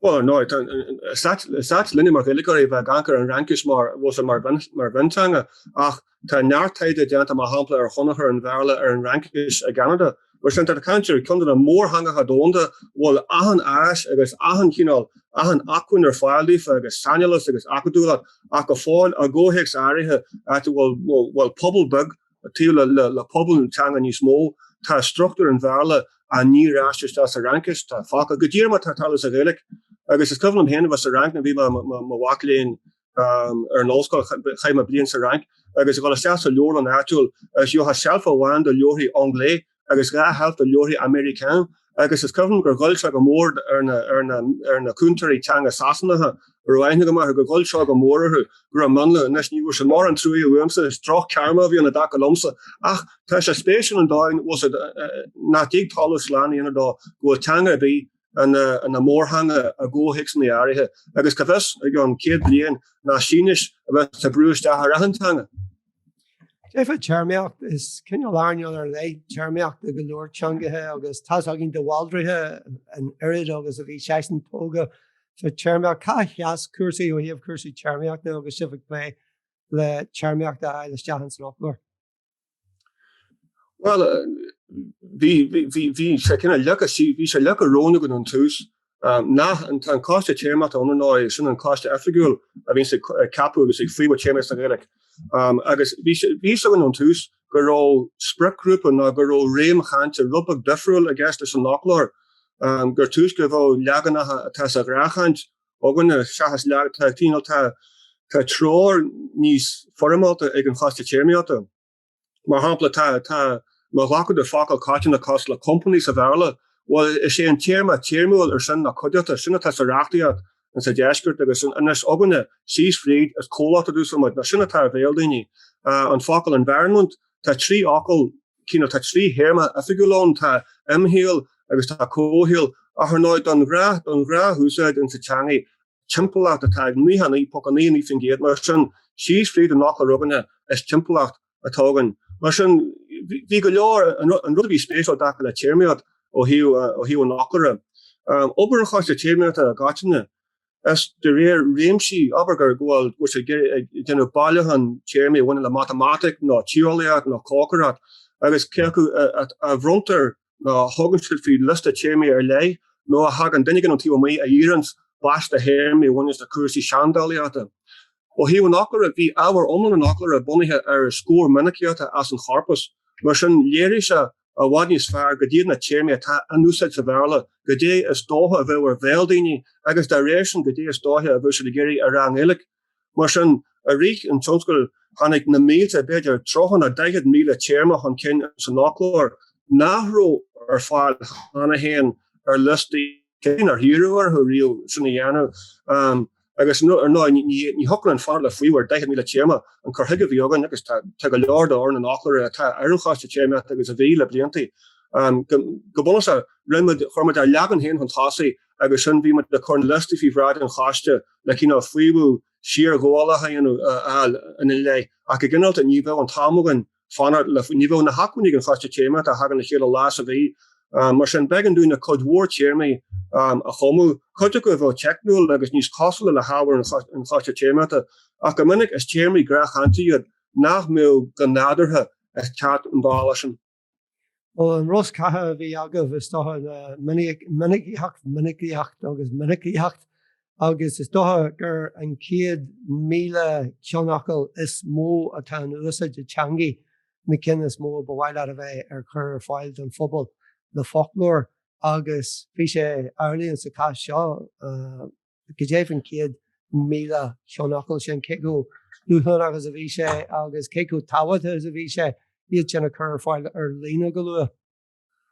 Bhuel, ar ndóigh, is ait linne mar Ghaeilgeoirí a bheith ag amharc ar an Fhraincis mar, bhfuil sé, mar mhionteanga, ach tá neart taighde déanta, mar shampla, ar thionchar an Bhéarla ar an Fhraincis i gCeanada. Mar sin, tá tú ag caint ar ceann de na mórtheangacha domhanda a bhfuil achan áis agus achan chineál, achan acmhainn ar fáil daofa agus saineolas agus acadúlacht ach go fóill i gcomhthéacs áirithe, áit a bhfuil pobal beag taobh le pobal teanga níos mó, tá struchtúr an Bhéarla á ní ar ais isteach sa Fhraincis, tá focail, go díreach mar atá ag tarlú sa Ghaeilge. Agus is cuimhin liom féin a bheith sa Fhrainc nuair a bhí mé i mo mhac léinn ar an ollscoil, chaith mé bliain sa Fhrainc, agus a dhul isteach sa leabharlann áitiúil agus gheofá seilf amháin de leabharthaí anglais agus 2 sheilf de leabharthaí américain agus is cuimhin liom gur ghoill sé go mór ar na, ar na, ar na cúntóirí teanga Sasanacha a raibh aithne agam orthu, gur ghoill seo go mór orthu, go raibh mionlach, anois ní raibh sé mórán truaí uaimse, is droch-karma a bhí ann i dtaca liomsa, ach tá sé spéisiúil an dóigh bhfuil siad, nach dtig talamh slán a dhéanamh dó go bhfuil teanga ar bith ina, ina mórtheanga i gcomhthéacsanna áirithe agus cá bhfios, i gceann 100 bliain, nach Sínis a bheas ag brú isteach ar achan teanga. Cad é fá téarmaíocht, is cineál earnáil ar leith téarmaíocht i go leor teangacha agus tá's againn de Bhaldraithe an oiread agus a bhí seisean tógtha sa téarmaíocht. Cá sheas cúrsaí ó thaobh cúrsaí téarmaíochta agus sibh ag plé le téarmaíocht a fháil isteach ins an fhoclóir? Bhuel, bhí, bhí, bhí sé cineál leagtha, bhí sé leagtha romhainn againn ón tús. Nach, tá an Coiste Téarmaíochta ann ar ndóigh, sin an coiste oifigiúil a bhíonns ag ceapadh agus ag faomhadh téarmaíocht sa Ghaeilge. Agus bhí sé, bhí fhios againn ón tús go raibh spriocghrúpa nó go raibh réim chainte rud beag difriúil i gceist leis an fhoclóir, gur túisce a bheadh leaganacha atá sa ghnáthchaint againne seachas leag, tá, tá, tá treoir níos foirmeálta ag an Choiste Téarmaíochta. Mar shampla, tá, tá, má ghlacadh do focal coitianta cosúil le company sa Bhéarla, bhuel, is é an téarma téarmúil ar sin ná cuideachta, sin atá sa reachtaíocht in sa deisceart agus anois againne, síos fríd, is comhlacht a d'úsáid muid, nó sin atá ar bhéal daoine. An focal environment, tá 3 fhocal, cineál, tá 3 théarma oifigiúil ann, tá imshaol agus tá comhshaol, ach ar ndóigh don ghnáth, don ghnáthúsáid in sa teangaidh, timpeallacht atá ag 99.99%, mar sin, síos fríd an fhoclóir againne, is timpeallacht atá againn. Mar sin, bhí go leor, an rud a bhí spéisiúil i dtaca le téarmaíocht ó thaobh, ó thaobh an fhoclóra, obair an Choiste Téarmaíochta i gcoitinne, is de réir réimsí, abair gur, go bhfuil, go bhfuil siad ag déanamh bailiúchán téarmaí a bhaineann le matamaitic nó tíreolaíocht nó cócaireacht. Agus cé acu a bhronntar nó a thugann siad faoi liosta téarmaí ar leith nó a thagann duine éigin ón taobh amuigh a iarranns paiste théarmaí a bhaineanns le cúrsaí seandálaíochta. Ó thaobh an fhoclóra, bhí ábhar iomlán an fhoclóra bunaithe ar scór minicíochta as an chorpas. Mar sin, léirigh sé i bhfad níos fearr goidé na téarmaí atá in úsáid sa Bhéarla, goidé is dócha a bheadh ar bhéal daoine agus dá réir sin goidé is dóiche a bheadh siad ag iarraidh a rá i nGaeilge. Mar sin, i rith an tionscadail, tháinig na mílte, b'fhéidir 30 nó 40,000 téarma chun cinn san fhoclóir nach raibh ar fáil cheana féin ar liostaí cé nár iarradh orthu riamh sin a dhéanamh. Agus ar ndóigh, ní thiocfadh linn fanacht le faomhadh ar 40,000 téarma, an cur chuige a bhí againn, agus tá go leor d'fhoireann an fhoclóra atá ar an choiste téarmaíochta agus a bhí le blianta, go bunúsach, rinne muid, chuir muid ár leagan féin chun tosaigh agus sin bhí muid ag cur na liostaí faoi bhráid an choiste le cineál faomhadh siarghabhálach a dhéanamh, a fháil ina leith. Ach go ginearálta ní bheadh an t-am againn fanacht le, ní bheadh na hacmhainní ag an choiste téarmaíochta a thagann le chéile lá sa mhí. Mar sin, b'éigean dúinne cuid mhór téarmaí a chumadh, cuid acu a bheadh teicniúil agus níos cosúla le hábhar an choiste téarmaíochta, ach go minic is téarmaí gnáthchainte iad nach mbeadh go nádúrtha ag teacht an bealach sin. Bhuel, an rosc catha a bhí agaibh, is dócha, ná minicíocht, minicíocht agus minicíocht agus is dócha gur an chéad 1,000 ceannfhocal is mó atá in úsáid i dteangaidh na cinn is mó ba mhaith leat a bheith ar chur ar fáil don phobal le foclóir agus bhí sé amhlaidh sa chás seo. Goidé an chéad 1,000 ceannfhocal sin, cé chomh dúshlánach is a bhí sé agus cé chomh tábhachtach is a bhí sé iad sin a chur ar fáil ar líne go luath?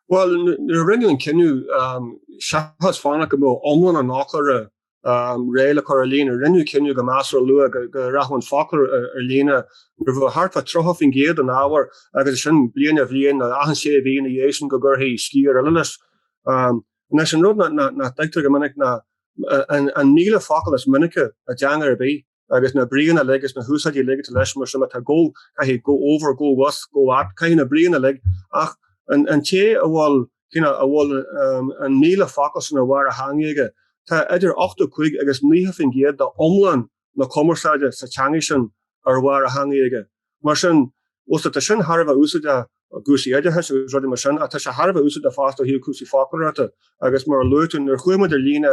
Bhuel, nuair a rinneadh an cinneadh, seachas fanacht go mbeadh iomlán an fhoclóra réidh le cur ar líne, rinneadh cinneadh go measartha luath go rachadh an foclóir ar líne nuair a bheadh thart fá 30% den ábhar agus ansin bliain ar bhliain nó achan sé mhí ina dhiaidh sin go gcuirfí sciar eile leis. Anois, an rud nach dtuigtear go minic ná an 1,000 focal is minice i dteanga ar bith, agus na bríonna uilig is na húsáidí uilig atá leis, mar sin má tá go, caithfidh go over, go with, go at, caithfidh na bríonna uilig, ach an té a bhfuil, you know, a bhfuil an 1,000 focal sin ar bharr a theanga aige, tá idir 85 agus 90% d'iomlán na cumarsáide sa teangaidh sin ar bharr a theangaidh aige. Mar sin, bhuel, tá sin thar a bheith úsáideach i gcúrsaí oideachais agus rudaí mar sin, ach tá sé thar a bheith úsáideach fosta ó thaobh cúrsaí foclóireachta agus mar a luaigh tú, nuair a chuaigh muid ar líne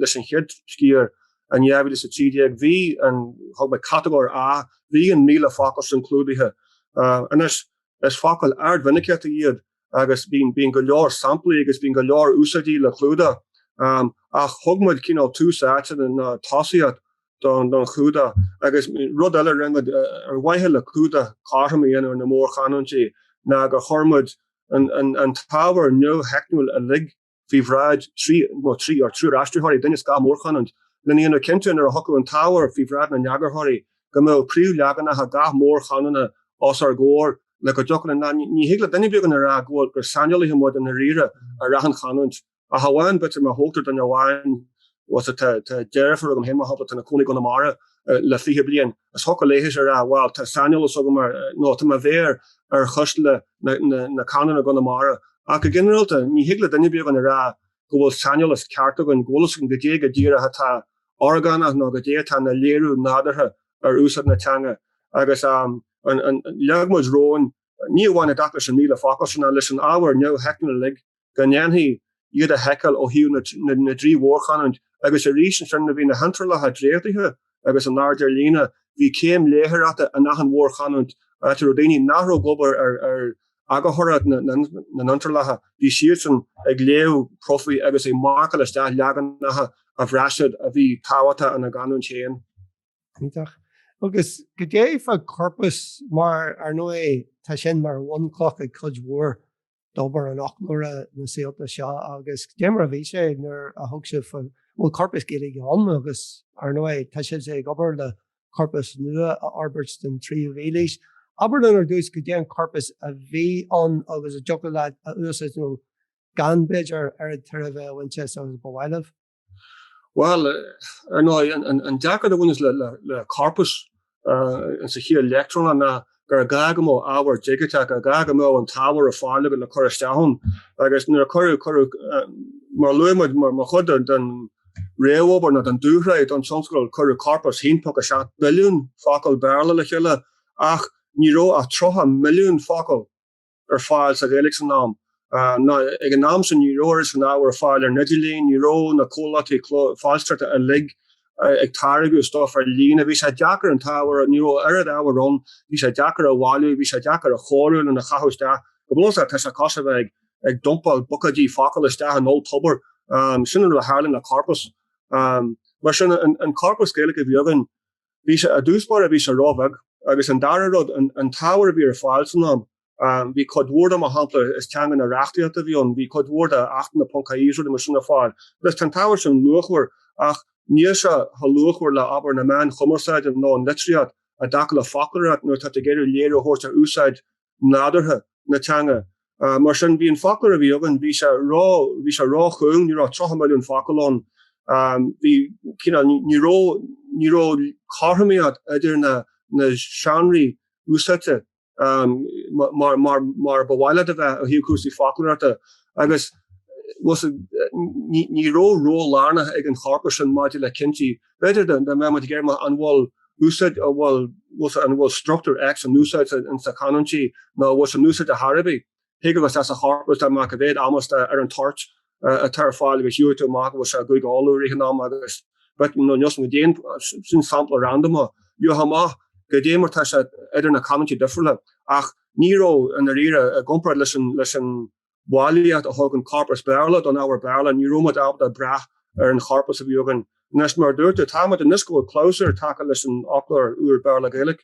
leis an chéad sciar in 2013, bhí an, thug muid catagóir A, bhí an 1,000 focal sin clúdaithe. Anois, is focail ardmhinicíochta iad agus bíonn, bíonn go leor samplaí agus bíonn go leor úsáidí le clúdach, ach thug muid cineál tús áite nó tosaíocht don chumhdach. Agus rud eile a rinne muid ar mhaithe le cumhdach cothrom a dhéanamh ar na mórchanúintí ná gur chuir muid an t-ábhar neamhtheicniúil uilig faoi bhráid trí, nó trí, or triúr aistritheoirí, duine as gach mórchanúint, lena dhéanamh cinnte nuair a thiocfadh an t-ábhar faoi bhráid na n-eagarthóirí go mbeadh príomhleaganacha gach mórchanúna os ár gcomhair le go dtiocfadh linn, ní thig le duine ar bith againn a rá go bhfuil, gur saineolaithe muid i ndáiríre ar achan chanúint. Ach amháin, b'fhéidir, má thógtar duine amháin, bhuel, tá, tá deirfiúr agam féin, mar shampla, atá ina cónaí i gConamara le 20 bliain, is thiocfadh léithise a rá, bhuel, tá saineolas agam ar, nó tá mo mhéar ar chuisle na, na, na canúna i gConamara. Ach go ginearálta, ní thig le duine ar bith againn a rá go bhfuil saineolas ceart againn, go bhfuil fhios againn goidé go díreach atá orgánach nó goidé atá ina léiriú nádúrtha ar úsáid na teanga. Agus an, an, leag muid romhainn, ní amháin i dtaca leis an 1,000 focal sin, ach leis an ábhar neamhtheicniúil uilig, go ndéanfaí iad a sheiceáil ó thaobh na dtrí mhórchanúint agus arís ansin nuair a bhí na hiontrálacha dréachtaithe agus in airde ar líne, bhí céim léitheoireachta in achan mhórchanúint áit a raibh daoine nach raibh ag obair ar eagarthóireacht na n-iontrálacha, bhí siadsan ag léamh profaí agus ag marcáil isteach leaganacha a bhraith siad a bhí tábhachtach ina gcanúint féin. Iontach. Agus goidé fá chorpas mar, ar ndóigh, tá sin mar bhunchloch ag cuid mhór d'obair an fhoclóra na saolta seo agus cad é mar a bhí sé nuair a thug sibh faoi, bhfuil corpas Gaeilge ann agus ar ndóigh tá sibhse ag obair le corpas nua a fhorbairt don tríú mhílaois. Abair linn ar dtús cad é an corpas a bhí ann agus a dtiocfadh leat a úsáid nó gan b'fhéidir oiread tairbhe a bhaint as agus ba mhaith libh. Bhuel, ar ndóigh, an deacracht a bhaineas le corpas sa chiall leictreonach ná gur gá go mbeadh ábhar digiteach, gur gá go mbeadh an t-ábhar ar fáil agat le cur isteach ann. Agus nuair a cuireadh, cuireadh, mar a luaigh muid, mar chuid den réamhobair nó den dúshraith don tionscadal, cuireadh corpas 1.7 billiún focal Béarla le chéile, ach ní raibh ach 30 milliún focal. ar fáil sa Ghaeilge san am. Ná ag an am sin ní raibh oiread sin ábhar ar fáil ar an idirlíon, ní raibh na comhlachtaí foilsitheoireachta uilig ag táirgeadh stuif ar líne. Bhí sé deacair an t-ábhar, ní raibh oiread ábhair ann, bhí sé deacair a bhailiú, bhí sé deacair a chóiriú lena chaitheamh isteach. Go bunúsach tá sé cosúil le bheith ag dumpáil buicéidí focal isteach in olltobar. Sin an rud a tharlaíonn le corpas. Mar sin, an corpas Gaeilge a bhí againn, bhí sé, i dtús báire bhí sé róbheag agus an dara rud, an t-ábhar a bhí ar fáil san am, bhí cuid mhór de, mar shampla, is teanga na reachtaíochta a bhí ann, bhí cuid mhór de achtanna ponc ie is rudaí mar sin ar fáil. Agus tá an t-ábhar sin luachmhar ach níl sé chomh luachmhar le, abair, na meáin chumarsáide nó an litríocht i dtaca le foclóireacht nuair atá tú ag iarraidh léiriú a thabhairt ar úsáid nádúrtha na teanga. Mar sin, bhí an foclóir a bhí againn, bhí sé ró, bhí sé róchúng, ní raibh 30 milliún focal ann. Bhí, cineál, ní raibh, ní raibh cothromaíocht idir na, na seánraí úsáidte mar, mar, mar ba mhaith leat a bheith ó thaobh cúrsaí foclóireachta. Agus, ní, ní raibh ról lárnach ag an chorpas sin maidir le cinntí. B'fhéidir dá mbeadh muid ag iarraidh an bhfuil úsáid, an bhfuil, an bhfuil struchtúr X in úsáid insa chanúintí nó an bhfuil sé in úsáid ar chor ar bith. Thig a bheith sa chorpas dá mbeadh a mhéad ama ar an toirt atá ar fáil agus gheobhaidh tú amach go bhfuil sé i gCúige Uladh i rith an ama agus nó níos mó déan, sin sampla randamach, gheobhaidh amach goidé mar tá sé idir na canúintí difriúla ach ní raibh i ndáiríre i gcomparáid leis an, leis an bhailíocht a thug an corpas Béarla don ábhar Béarla, ní raibh muid ábalta brath ar an chorpas a bhí againn. Anois, mar a dúirt tú, táimid anois go bhfuil clabhsúr tagtha leis an fhoclóir úr Béarla-Gaeilge.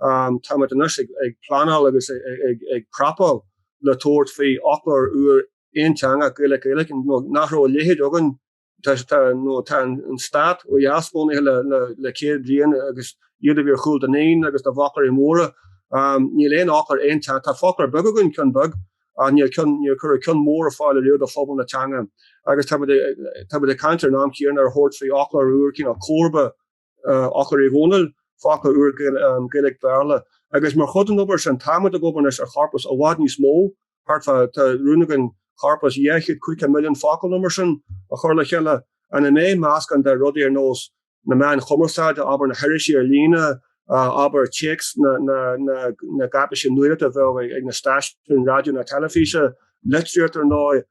Táimid anois ag pleanáil agus ag prapáil le tabhairt faoi fhoclóir úr aonteangach Gaeilge-Gaeilge, nó nach raibh a leithéid againn Tá nó tá an stát ó dheas bunaithe le 100 bliain agus iad a bhí ar chúl Dineen agus na bhfoclóirí móra. Níl aon fhoclóir aon teanga. Tá foclóir beag againn, ceann beag, ach níl ceann, níor cuireadh ceann mór ar fáil ariamh do phobal na teanga. Agus tá muid ag caint ar an am céanna ar thabhairt faoi fhoclóir úr, cineál comharba Fhoclóir Uí Dhónaill, foclóir úr Gaeilge-Béarla. Agus mar chuid den obair sin, táimid ag obair anois ar chorpas i bhfad níos mó, thart fá, tá rún againn corpas 250 milliún focal nó mar sin a chur le chéile, ina mbeidh meascán de rudaí ar nós na meáin chumarsáide, abair na hirisí ar líne, abair téacs na na gcáipéisí nuachta a bheadh ag na stáisiúin raidió nó teilifíse, litríocht ar ndóigh,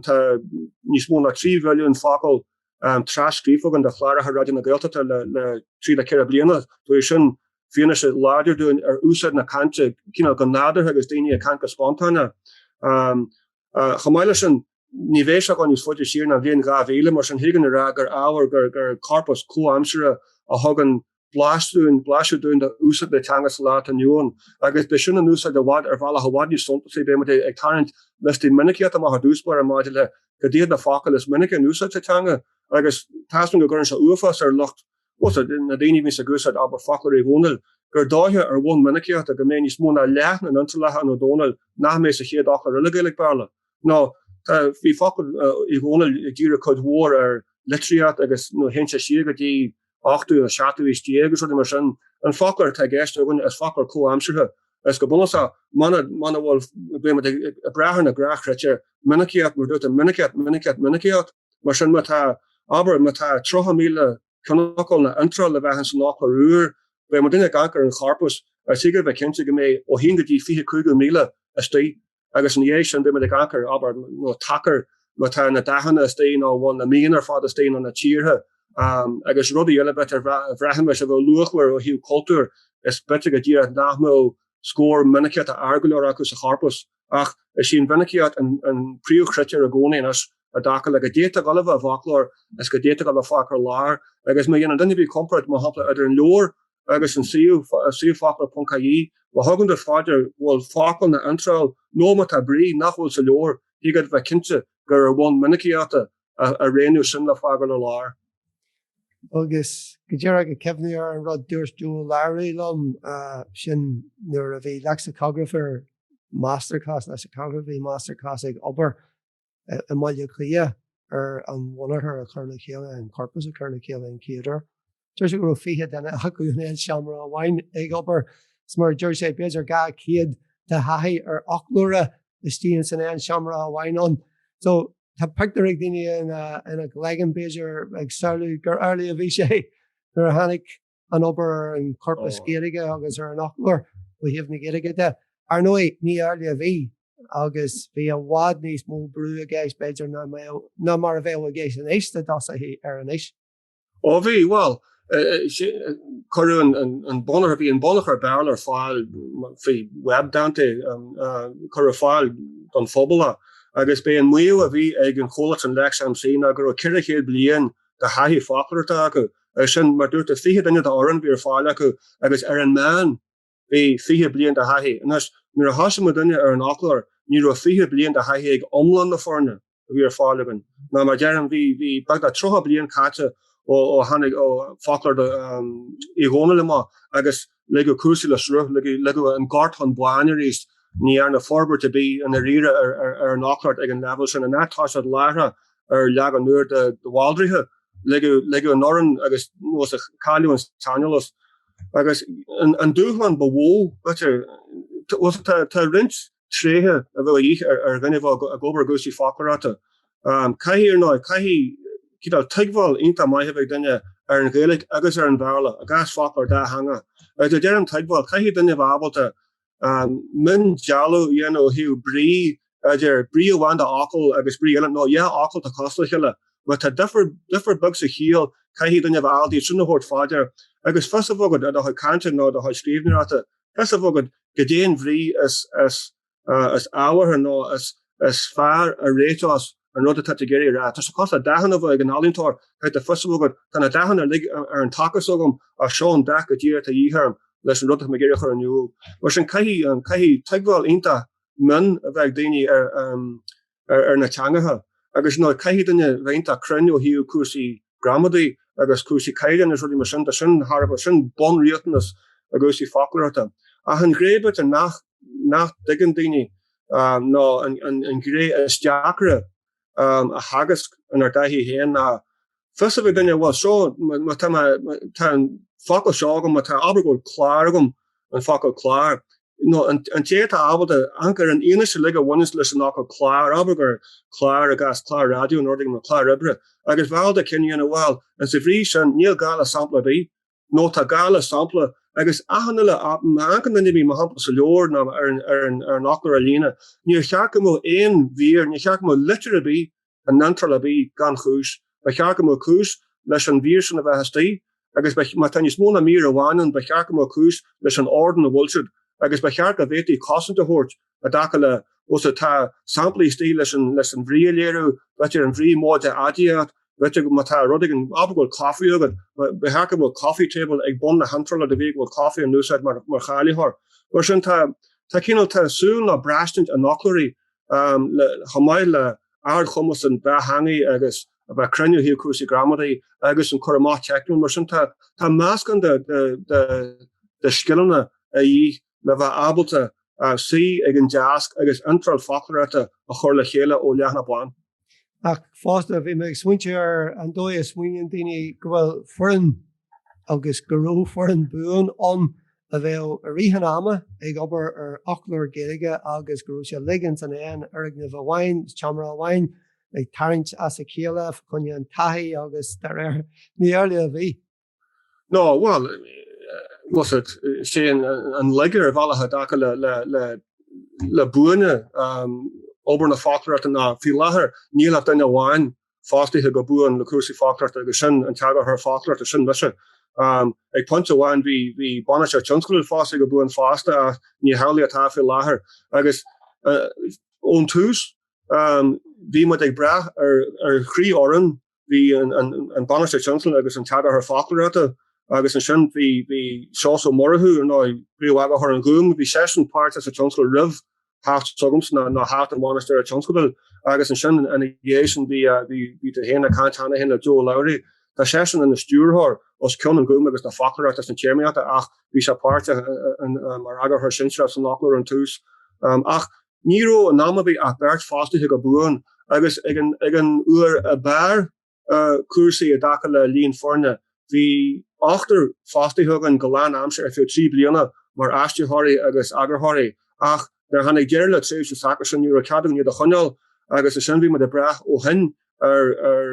tá níos mó ná 3 mhilliún focal tras-scríofa againn do chláracha Raidió na Gaeltachta le trí le ceithre bliana. Tabharfaidh sin fianaise láidir dúinn ar úsáid na cainte cineál go nádúrtha agus daoine ag caint go spontáineach. Chomh maith leis sin, ní bheidh sé ag dul níos faide siar ná an bhliain 2000, mar sin thig linn a rá gur ábhar, gur corpas comhaimseartha a thugann blaiseadh blaiseadh dúinn de úsáid na teanga sa lá atá inniu ann agus beidh sin in úsáid i bhfad ar bhealach i bhfad níos suntasaí. Beidh muid ag tarraingt liostaí minicíochta amach i dtús báire maidir le cad iad na focail is minice in úsáid sa teanga agus tá's agam go gcuireann sé uafás ar lucht na daoine a bhíonns ag úsáid abair Foclóir Uí Dhónaill gur dóiche ar bhonn minicíochta go mbeidh níos mó ná leath na n-iontrálacha in Ó Dónaill nach mbeidh sa chéad fhoclóir eile Gaeilge-Béarla. Nó tá bhí Foclóir Uí Dhónaill ag díriú cuid mhór ar litríocht agus nó théann sé siar go dtí ochtú nó seachtú aois déag agus rudaí mar sin. An foclóir atá i gceist againn is foclóir comhaimseartha. Is go bunúsach, muna muna bhfuil, beidh muid ag brath ar na gnáthchritéir, minicíocht, mar dúirt tú, minicíocht, minicíocht, minicíocht. Mar sin, má tá, abair, má tá 30,000 ceannfhocal nó iontráil le bheith ins an fhoclóir úr, beidh muidinne ag amharc ar an chorpas agus thig a bheith cinnte go mbeidh ó haon go dtí 25,000 istigh. Agus ina dhiaidh sin, beidh muid ag amharc ar, abair, nó tacar, má tá na dathanna istigh nó an bhfuil na míonna ar fad istigh nó na tíortha agus rudaí eile b'fhéidir a bhraithfimis a bheadh luachmhar ó thaobh cultúir, is b'fhéidir go díreach nach mbeadh scór minicíochta ard go leor acu sa chorpas. Ach is í an mhinicíocht an príomhchritéar i gcónaí anois i dtaca le goidé atá ag dul a bheith i bhfoclóir is goidé atá ag dul a bheith fágtha ar lár. Agus má dhéanann duine ar bith comparáid, mar shampla, idir an leabhar agus an suíomh, suíomh foclóir.ie, má thugann tú fá dear go bhfuil focal nó iontráil nó má tá brí nach bhfuil sa leabhar, thig leat bheith cinnte gur ar bhonn minicíochta a roghnaíodh sin le fágáil ar lár. Agus go díreach ag cuimhniú ar an rud dúirt Joe Lowry liom, sin nuair a bhí lexicographer masterclass, lexicography masterclass ag obair i mBaile Átha Cliath ar an bhunachar a chur le chéile, an corpus a chur le chéile an chéad uair. Deir sé go raibh 20 duine acu in aon seomra amháin ag obair. Is mar a deir sé, b'fhéidir 200 de thaithí ar fhoclóra istigh ins an aon seomra amháin ann. So tá pictiúr ag daoine ina gcloigeann b'fhéidir ag samhlú gur amhlaidh a bhí sé nuair a tháinig an obair ar an chorpas Gaeilge agus ar an fhoclóir ó thaobh na Gaeilge de. Ar ndóigh, ní amhlaidh a bhí. Agus bhí i bhfad níos mó brú i gceist b'fhéidir ná ná mar a bheadh i gceist anois dá dtosófaí air anois. Ó bhí, bhuel, cuireadh an bunachar, bhí an bunachar Béarla ar fáil faoi Web Dante, cuireadh ar fáil don phobal é agus b'é an maíomh a bhí ag an chomhlacht sin LexMC ná go raibh 400 bliain de thaithí foclóireachta acu agus sin, mar dúirt tú, 20 duine d'fhoireann a bhí ar fáil acu agus ar an meán Bhí 20 bliain de thaithí. Anois, nuair a thosaigh muidinne ar an fhoclóir, ní raibh 20 bliain de thaithí ag iomlán na foirne a bhí ar fáil againn. Ná mar deirim, bhí, bhí beagnach 30 bliain caite ó, ó tháinig, ó foclóir Uí Dhónaill amach agus ligeadh cúrsaí le sruth, ligeadh, ligeadh an gort chun báin arís. Ní dhearnadh forbairt ar bith i ndáiríre ar, ar, ar an fhoclóireacht ag an leibhéal sin. In áit tá siad láithreach ar leagan úr de, de Bhaldraithe. Ligeadh, ligeadh an fhoireann agus nós a cailleadh an saineolas. Agus an dúshlán ba mhó, b'fhéidir, bhuel, tá, tá roinnt tréithe a bheadh a dhíth ar, ar dhuine a bheadh ag obair i gcúrsaí foclóireachta. Caithfidh, ar ndóigh, caithfidh cineál tuigbheáil iontach maith a bheith ag duine ar an Ghaeilge agus ar an Bhéarla, i gcás foclóir dátheangach. Agus nuair a deirim tuigbheáil, caithfidh duine a bheith ábalta miondealú a dhéanamh ó thaobh brí idir brí amháin de fhocal agus brí eile, nó dhá fhocal atá cosúil le chéile. Má tá difear, difear beag sa chiall, caithfidh duine a bheith ábalta iad sin a thabhairt fá dear. Agus fios a bheith agat i do chuid cainte nó i do chuid scríbhneoireachta, fios a bheith agat goidé an bhrí is, is, is ábhartha nó is, is fearr a réiteos an rud atá tú ag iarraidh a rá. Tá sé cosúil le dathanna a bheith ag an ealaíontóir, caithfidh tú fios a bheith agat, tá na dathanna uilig ar an taca s'agam ach seo an dath go díreach atá a dhíth orm leis an rud atá mé ag iarraidh a chur in iúl. Mar sin caithfidh, caithfidh tuigbheáil iontach mion a bheith ag daoine ar, ar na teangacha agus you know caithfidh duine bheith iontach cruinn ó thaobh cúrsaí gramadaí agus cúrsaí caighdeáin agus rudaí mar sin de, sin thar a bheith, sin bunriachtanas i gcúrsaí foclóireachta. Ach an ghné b'fhéidir nach, nach dtuigeann daoine nó an ghné is deacra a theagasc inár dtaithí féin ná fios a bheith ag duine, bhuel seo, má tá mé, tá an focal seo agam, má tá, abair go bhfuil clár agam, an focal clár, nó an té atá ábalta amharc ar an fhianaise uilig a bhaineanns leis an fhocal clár, abair gur clár i gcás clár raidió nó rud éigin nó clár oibre, agus bheith ábalta cinneadh a dhéanamh, bhuel, insa bhrí sin, níl gá le sampla ar bith, nó tá gá le sampla, agus achan uile, má amharcann duine ar bith, mar shampla, sa leabhar nó ar an, ar an, ar an fhoclóir ar líne, níor cheart go mbeadh aon mhír, níor cheart go mbeadh litir ar bith in iontráil ar bith gan chúis. Ba cheart go mbeadh cúis leis an mhír sin a bheith istigh agus má tá níos mó ná mír amháin ann, ba cheart go mbeadh cúis leis an ord ina bhfuil siad agus ba cheart go bhféadfaí cosaint a thabhairt i dtaca le ós tá samplaí istigh leis an leis an bhrí a léiriú, b'fhéidir an bhrí móide aidiacht, b'fhéidir má tá rud éigin, abair go bhfuil coffee agat, ba cheart go mbeadh coffee table ag bun na hiontrála de bhrí go bhfuil coffee in úsáid mar mar cháilitheoir. Mar sin tá tá cineál tá súil nó braistint an fhoclóirí chomh maith le ardchumas an dátheangaigh agus a bheith cruinn ó thaobh cúrsaí gramadaí agus an cur amach teicniúil. Mar sin tá meascán de scileanna a dhíth le bheith ábalta suí ag an deasc agus iontráil foclóireachta a chur le chéile ó leathanach bán. Ach fosta, bhí mé ag smaointiú ar an dóigh a smaoiníonn daoine go bhfuil foireann agus go raibh foireann buan ann a bheadh i rith an ama ag obair ar fhoclóir Gaeilge agus go raibh sé uilig ins an aon fhoirgneamh amháin, seomra amháin, ag tarraingt as a chéile fá choinne an taithí agus dá réir. Ní amhlaidh a bhí. No, bhuel, was it, sé an laige ar bhealach i dtaca le, le, le, le buaine obair na foclóireachta ná faoi láthair níl ach duine amháin fostaithe go buan le cúrsaí foclóireachta agus sin an t-eagarthóir foclóireachta, sin mise. Ag pointe amháin bhí bhí bainisteoir tionscadail fostaithe go buan fosta ach ní hamhlaidh atá faoi láthair. Agus ón tús bhí muid ag brath ar ar thrí fhoireann, bhí an an bainisteoir tionscadail agus an t-eagarthóir foclóireachta agus ansin bhí bhí Seosamh Ó Murchú, ar ndóigh, príomh-eagarthóir an Ghúim, bhí seisean páirteach sa tionscadal roimh theacht s'agamsa ná theacht an bhainisteora tionscadail agus ansin ina dhiaidh sin bhí bhí tú féin ag caint cheana féin le Joe Lowry. Tá seisean ina stiúrthóir os cionn an Ghúim agus na foclóireachta agus na téarmaíochta ach bhí sé páirteach mar eagarthóir sinsearach san fhoclóir ón tús. Ach ní raibh in am ar bith ach beirt fostaithe go buan agus ag an ag an uair ab fhearr cúrsaí i dtaca le líon foirne. Bhí ochtar fostaithe againn go lán-aimseartha ar feadh 3 bliana mar aistritheoirí agus eagarthóirí ach nuair a tháinig deireadh le tréimhse s'acusan ní raibh cead againn iad a choinneáil agus ansin bhí muid ag brath ó shin ar ar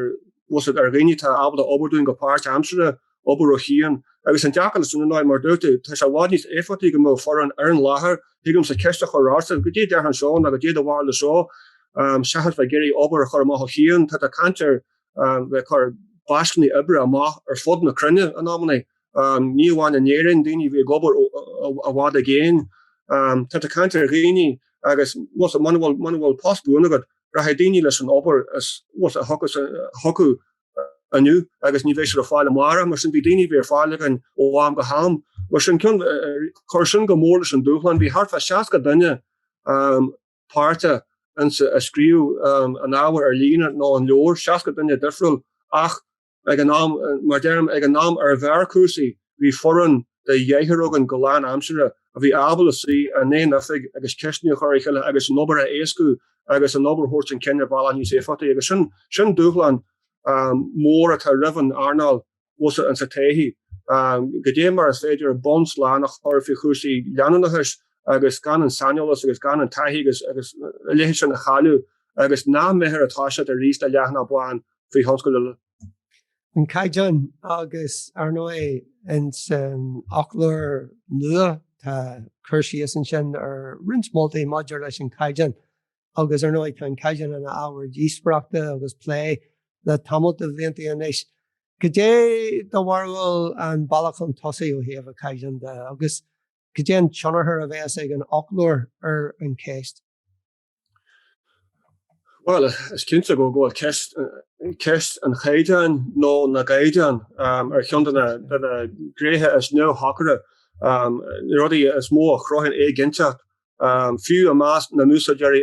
ar dhaoine atá ábalta obair dúinn go páirt-aimseartha, obair ó chian. Agus an deacracht leis sin, ar ndóigh, mar a dúirt tú, tá sé i bhfad níos éifeachtaí go mbeadh foireann ar an láthair, thig liomsa ceist a chur ortsa, goidé a déarfá anseo nó goidé do bharúil seo, seachas bheith ag iarraidh obair a chur amach ó chian. Tá tú ag caint ar bheith ag cur baiscíní oibre amach ar fud na cruinne in amannaí, ní amháin in Éirinn, daoine a bhí ag obair i bhfad i gcéin. Tá tú ag caint ar dhaoine agus muna bhfuil post buan agat, rachaidh daoine leis an obair is a thiocfadh inniu agus ní bheidh siad ar fáil amárach, mar sin bhí daoine a bhí ar fáil againn ó am go ham. Mar sin, chuir sin go mór leis an dúshlán. Bhí thart fá 60 duine páirteach insa a scríobh an ábhar ar líne nó an leabhar, 60 duine difriúil ach ag an am, mar deirim, ag an am ar mhear cúrsaí, bhí foireann de dheichniúr againn go lán-aimseartha a bhí ábalta suí in aon oifig agus ceisteanna a chur ar a chéile agus an obair a éascú agus an obair a thabhairt chun cinn ar bhealach níos éifeachtaí agus sin, sin dúshlán mór atá roimh an earnáil bhuel insa todhchaí. Goidé mar is féidir bonn slán a chur faoi chúrsaí leanúnachais agus gan an saineolas agus gan an taithí agus agus a leithéid sin a chailleadh agus nach mbeifear ag toiseacht arís le leathanach bán faoi thionscal eile. An caighdeán agus, ar ndóigh, ins an fhoclóir nua tá cur síos ansin ar roinnt moltaí maidir leis an chaighdeán agus, ar ndóigh, tá an caighdeán ina ábhar díospóireachta agus plé le tamall de bhlianta anois. Cad é do bharúil an bealach chun tosaigh ó thaobh an chaighdeáin de agus cad é an tionchar a bheas ag an fhoclóir ar an cheist? Bhuel, is cinnte go bhfuil ceist, ceist an chaighdeáin nó na gcaighdeán ar cheann de na gnéithe is neamhshocaire, na rudaí is mó a chruthaíonn éiginnteacht, fiú i measc na n-úsáideoirí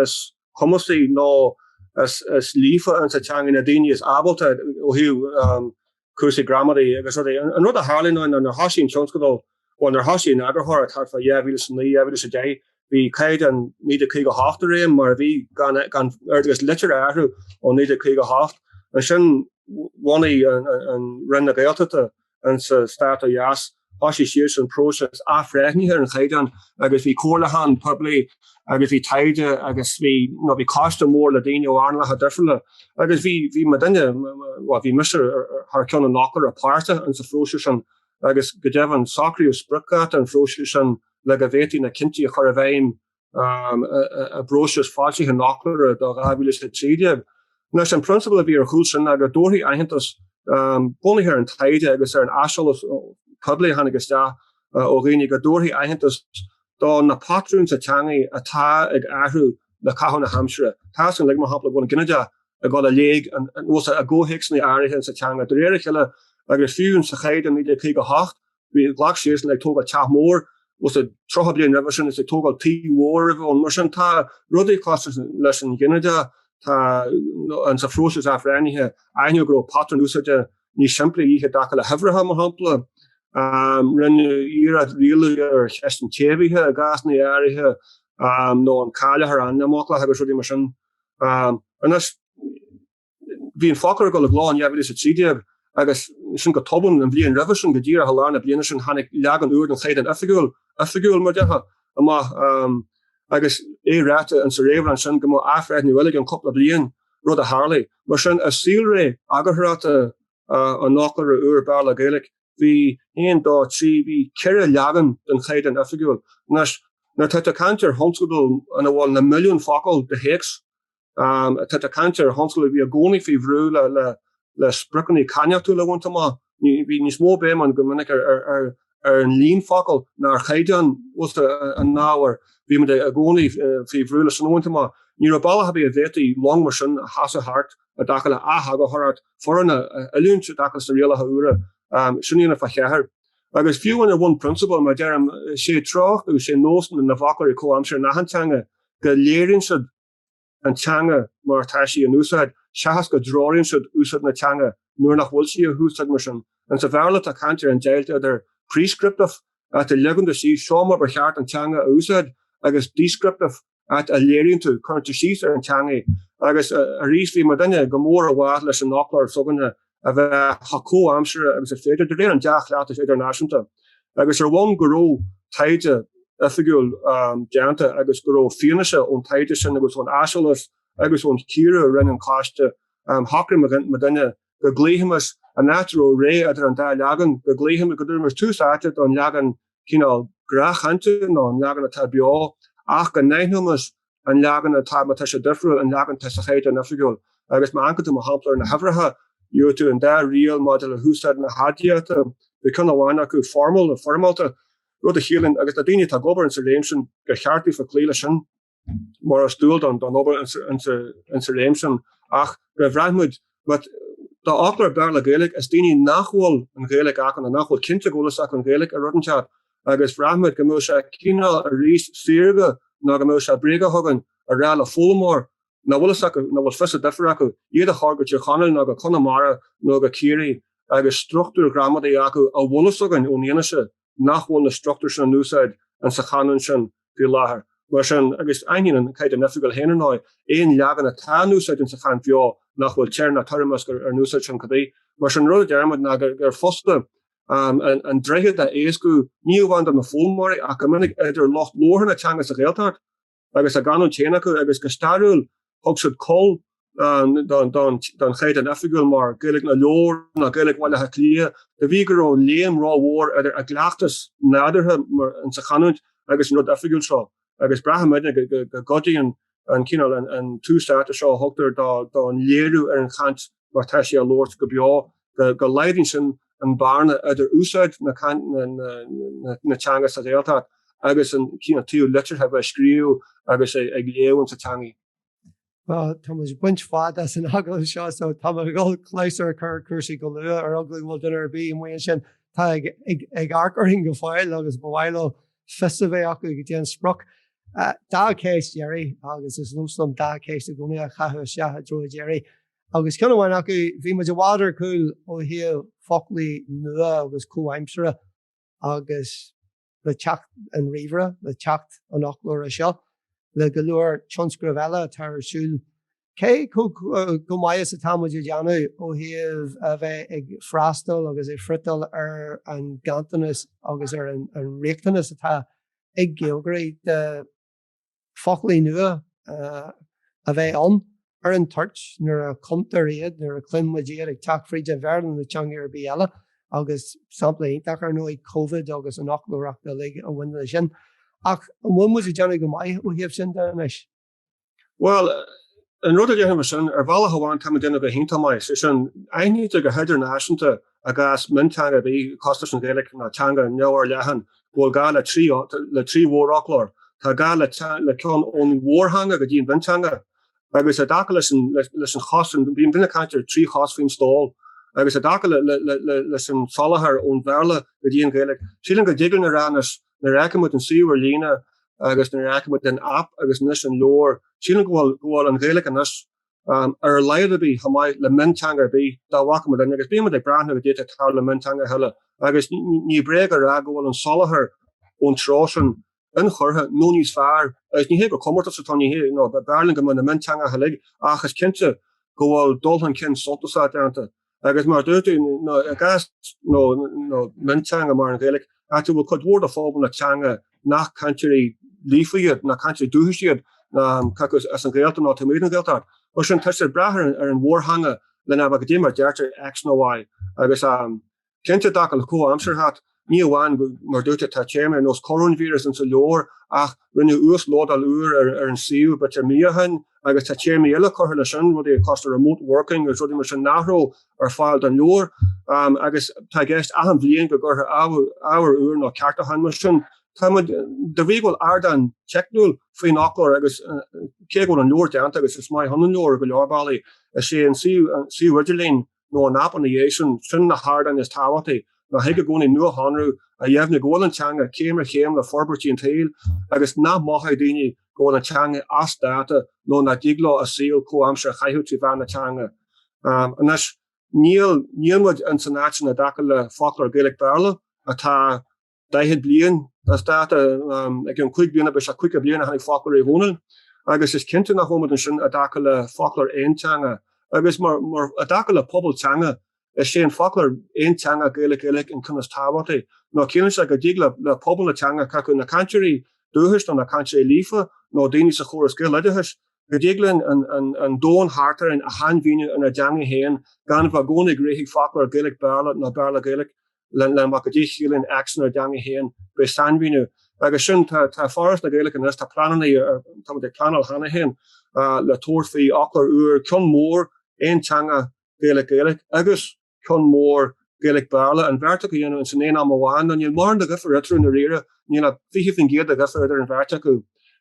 is cumasaí nó is líofa insa teanga, na daoine is ábalta ó thaobh cúrsaí gramadaí agus rudaí. An rud a tharlaíonn ná nuair a thosaigh an tionscadal, bhuel nuair a thosaigh an eagarthóireacht thart fá 2009, 2010, bhí caighdeán 1958 i réim mar a bhí gan gan oiread agus litir a athrú ó 1958. Ansin bhunaigh an Roinn na Gaeltachta insa stát ó dheas Thosaigh siadsan próiseas athbhreithnithe ar an chaighdeán agus bhí comhairliúchán poiblí agus bhí taighde agus bhí nó bhí coiste mór le daoine ó earnálacha difriúla agus bhí bhí muidinne bhuel bhí mise thar ceann an fhoclóra páirteach insa phróiseas sin agus go deimhin socraíodh spriocdháta an phróisis sin le go bhféadfaí na cinntí a chur i bhfeidhm i bpróiseas foilsithe an fhoclóra do 2013. Anois, an prionsabal a bhí ar chúl sin ná go dtabharfaí aitheantas, bunaithe ar an taighde agus ar an aiseolas poiblí a tháinig isteach ó dhaoine, go dtabharfaí aitheantas do na patrúin sa teangaidh atá ag athrú le caitheamh na haimsire. Tá a fhios againn, mar shampla, go bhfuil an ginideach ag dul i léig i gcomhthéacsanna áirithe sa teanga de réir a chéile agus fiú sa chaighdeán 1958, Bhí, ghlac siadsan ag tógáil teach mór, bhfuil a fhios agat, 30 bliain roimhe sin is ag tógáil tí mhór a bhí ann. Mar sin tá rudaí cosúil leis an ghinideach, tá an sa phróiseas athbhreithnithe, aithníodh go raibh patrún úsáide níos simplí de dhíth i dtaca le huimhreacha, mar shampla. Rinneadh iarracht rialú ar cheist an tséimhithe i gcásanna áirithe, nó an cáilitheoir ainmfhoclach agus rudaí mar sin. Anois. Bhí an foclóir ag dul i gcló in 2013 agus sin go tobann an bhliain roimhe sin, go díreach i lár na bliana sin, tháinig leagan úr den Chaighdeán Oifigiúil, oifigiúil mar déarfá, amach agus é ráite insa réamhrá ansin go mbeadh athbhreithniú eile i gceann cúpla bliain, rud a tharlaigh. Mar sin, i saolré eagarthóireachta an fhoclóra úr Béarla-Gaeilge, bhí aon, dó, trí, bhí ceithre leagan den Chaighdeán Oifigiúil. Anois, nuair atá tú ag caint ar thionscadal ina bhfuil na milliúin focal de théacs, Tá tú ag caint ar thionscal a bhí i gcónaí faoi bhrú le spriocanna cainníochtúla a bhaint amach. Bhí níos mó béim ann go minic ar an líon focal ná ar chaighdeán an ábhair. Bhí muid i gcónaí faoi bhrú le sin a bhaint amach. Ní raibh bealach ar bith a bhféadfaí long mar sin a sheasamh thart i dtaca le ath-eagarthóireacht, foireann a oiliúint i dtaca leis na rialacha úra, sin a dhéanamh fá cheathair. Agus fiú amháin ar bhonn prionsabail, mar a deirim, sé treocht agus sé nós na bhfoclóirí comhaimseartha in achan teanga go léiríonn siad an teanga mar atá sí in úsáid, seachas go dtreoraíonn siad úsáid na teanga nuair nach bhfuil sí á húsáid mar sin. Insa Bhéarla tá caint ar an deighilt idir prescriptive, áit a leagann tú síos seo mar ba cheart an teanga a úsáid, agus descriptive, áit a léiríonn tú, cuireann tú síos ar an teangaidh. Agus arís bhí muidinne go mór i bhfách leis an fhoclóir s'againne a bheith chomh comhaimseartha agus is féidir, de réir an dea-chleachtais idirnáisiúnta, agus ar bhonn go raibh taighde oifigiúil déanta agus go raibh fianaise ón taighde sin agus ón aiseolas agus ón chíoradh a rinne an coiste, shocraigh muidinne. go gcloífimis an áit a raibh ré idir an dá leagan, go gcloífimis, go dtabharfaimis tús áite don leagan cineál gnáthchainte nó an leagan atá beo ach go n-aithneoimis an leagan atá, má tá sé difriúil, an leagan atá sa Chaighdeán Oifigiúil. Agus má amharcann tú, mar shampla, ar na huimhreacha, gheobhaidh tú an dá riail maidir le húsáid na haidiachta. Bhí ceann amháin acu foirmiúil nó foirmeálta, rud a chiallaíonn, agus na daoine atá ag obair insa réimse sin, gur cheart daofa cloí leis sin mar is dual don obair insa réimse sin, ach gur bhraith muid, dá fhoclóir Béarla-Gaeilge, is daoine nach bhfuil an Ghaeilge acu nó nach bhfuil cinnte go bhfuil fhios acu an Ghaeilge a rud inteacht, agus bhraith muid go mbeadh sé cineál arís saorga nó go mbeadh sé bréagach againn a rá le foghlaimeoir nach bhfuil fhios acu, nach bhfuil fios an difir acu, iad a chur go Tír Chonaill nó go Conamara nó go Ciarraí agus struchtúir ghramadaí acu a bhfuil fhios againn ón fhianaise nach bhfuil na struchtúir sin in úsáid insa chanúint sin faoi láthair. Mar sin, agus aithníonn an Caighdeán Oifigiúil féin ar ndóigh, aon leagan atá in úsáid insa chaint bheo nach bhfuil teir ná toirmeasc ar an úsáid sin cibé. Mar sin, an rud a deir muid ná gur fusa an droichead a éascú ní amháin do na foghlaimeoirí ach go minic idir lucht labhartha na teanga sa Ghaeltacht agus a gcanúint féin acu agus go stairiúil thug siad cúl don Chaighdeán Oifigiúil mar Gaeilge na Leabhar nó Gaeilge Bhaile Átha Cliath de bhrí go raibh léim rómhór idir a gcleachtas nádúrtha insa chanúint agus an rud oifigiúil seo agus braithimidne go gcuidíonn an cineál an tús áite seo a thugtar don léiriú ar an chaint mar tá sí á labhairt go beo, go laghdaíonn sin an bearna idir úsáid na teanga sa Ghaeltacht agus an cineál taobh liteartha a bheith ag scríobh agus ag léamh insa teangaidh. Bhuel, tá muid ag baint fad as an agallamh seo so tá mé ag dul clabhsúr a chur ar cúrsaí go luath ar eagla go bhfuil duine ar bith amuigh ansin atá ag amharc orainn go fóill agus ba mhaith leo fios a bheith acu goidé an sprioc. Dá cheist dheiridh agus is nós liom dá cheist i gcónaí a chaitheamh isteach i dtreo deiridh. Agus ceann amháin acu, bhí muid i bhfad ar chúl ó thaobh foclaí nua agus comhaimseartha agus le teacht an ríomhaire, le teacht an fhoclóra seo, le go leor tionscnamh eile atá ar siúl, cé chomh go maith is atá muid ag déanamh ó thaobh a bheith ag freastal agus ag friotal ar an ganntanas agus ar an riachtanas atá ag Gaeilgeoirí de foclaí nua a bheith ann ar an toirt nuair a chumtar iad, nuair a chluin muid iad ag teacht fríd an Bhéarla nó teanga ar bith eile agus sampla iontach ar ndóigh Covid agus an fhoclóireacht uilig a bhain leis sin. Ach an bhfuil muid ag déanamh go maith ó thaobh sin de anois? Bhuel, an rud a déarfainn faoi sin, ar bhealach amháin táimid ag déanamh go hiontach maith, sé sin, aithnítear go hidirnáisiúnta i gcás mionteanga ar bith, cosúil leis an Ghaeilge nó teanga neamhfhorleathan, go bhfuil gá le trí le trí mhórfhoclóir. Tá gá le le ceann ón mhórtheanga go dtí an mhionteanga. Agus i dtaca leis an leis an chos, bíonn duine ag caint ar trí chos faoin stól, agus i dtaca le le le leis an soláthar ón Bhéarla go dtí an Ghaeilge, sílim go dtig linn a rá anois, nuair a fheiceann muid an suíomh ar líne agus nuair a fheiceann muid an aip agus anois an leabhar, sílim go bhfuil go bhfuil an Ghaeilge anois ar a laghad ar bith chomh maith le mionteanga ar bith dá bhfaca muid agus bíonn muid ag breathnú goidé atá ag tarlú le mionteangacha eile agus ní bréag a rá go bhfuil an soláthar ón treo sin inchurtha nó níos fearr agus ní hé gur comórtas atá ní hé nó b'fhearr linn go mbeadh na mionteangacha uilig ach is cinnte go bhfuil dul chun cinn suntasach déanta. Agus mar a dúirt tú, i gcás nó mionteanga mar an Ghaeilge, áit a bhfuil cuid mhór de phobal na teanga nach cainteoirí líofa iad, nach cainteoirí dúchais iad, cé acu as an Ghaeltacht nó taobh amuigh den Ghaeltacht. Mar sin, tá siad ag brath ar an mhórtheanga lena bheith goidé mar a deirtear X nó Y. Agus Cinnte, i dtaca le comhaimsearthacht, ní amháin go, mar dúirt tú, tá téarmaí ar nós coróinvíreas insa leabhar ach rinneadh uaslódáil úr ar an suíomh b'fhéidir mí ó shin agus tá téarmaí eile curtha leis sin, rudaí cosúil le remote working agus rudaí mar sin nach raibh ar fáil don leabhar agus tá i gceist achan bhliain go gcuirfear ábhar úr nó ceartúcháin mar sin. Tá muid, de bhrí go bhfuil ardán teicniúil faoin fhoclóir agus cé go bhfuil an leabhar déanta agus is maith ann an leabhar ar go leor bealaí, is é an suíomh idirlín nó an aip ina dhiaidh sin, sin na hardáin is tábhachtaí, nó thig i gcónaí nuashonrú a dheimhniú go bhfuil an teanga céim ar chéim le forbairtí an tsaoil agus nach mothóidh daoine go bhfuil an teanga as dáta nó nach dtig leo a saol comhaimseartha a chaitheamh trí mheán na teanga. Anois, níl, níl muid ins an áit sin i dtaca le foclóir Gaeilge-Béarla atá 40 bliain as dáta, i gceann 5 bliana beidh sé 50 bliain ó tháinig Foclóir Uí Dhónaill, agus is cinnte nach bhfuil muid ansin i dtaca le foclóir aonteanga. Agus mar, mar, i dtaca le pobal teanga, is é an foclóir aonteanga Gaeilge-Gaeilge an ceann is tábhachtaí, nó ciallaíonn sé go dtig le, le pobal na teanga, cé acu na cainteoirí dúchais nó na cainteoirí líofa nó daoine sa chóras Gaeloideachais. Go dtig linn an domhan thart orainn a shainmhíniú inár dteanga féin gan a bheith i gcónaí ag rith ag foclóir Gaeilge-Béarla nó Béarla-Gaeilge le amach goidé a chiallaíonn X inár dteanga féin, beidh sainmhíniú. Agus sin, tá Foras na Gaeilge anois, tá pleananna, tá muid ag pleanáil cheana féin le tabhairt faoi fhoclóir úr, ceann mór, aon teanga Gaeilge-Gaeilge agus ceann mór Gaeilge-Béarla, an bheirt acu a dhéanamh ins an aon am amháin. Nó níl mórán de dhifear eatarthu i ndáiríre, níl ach 20% de dhifear idir an bheirt acu.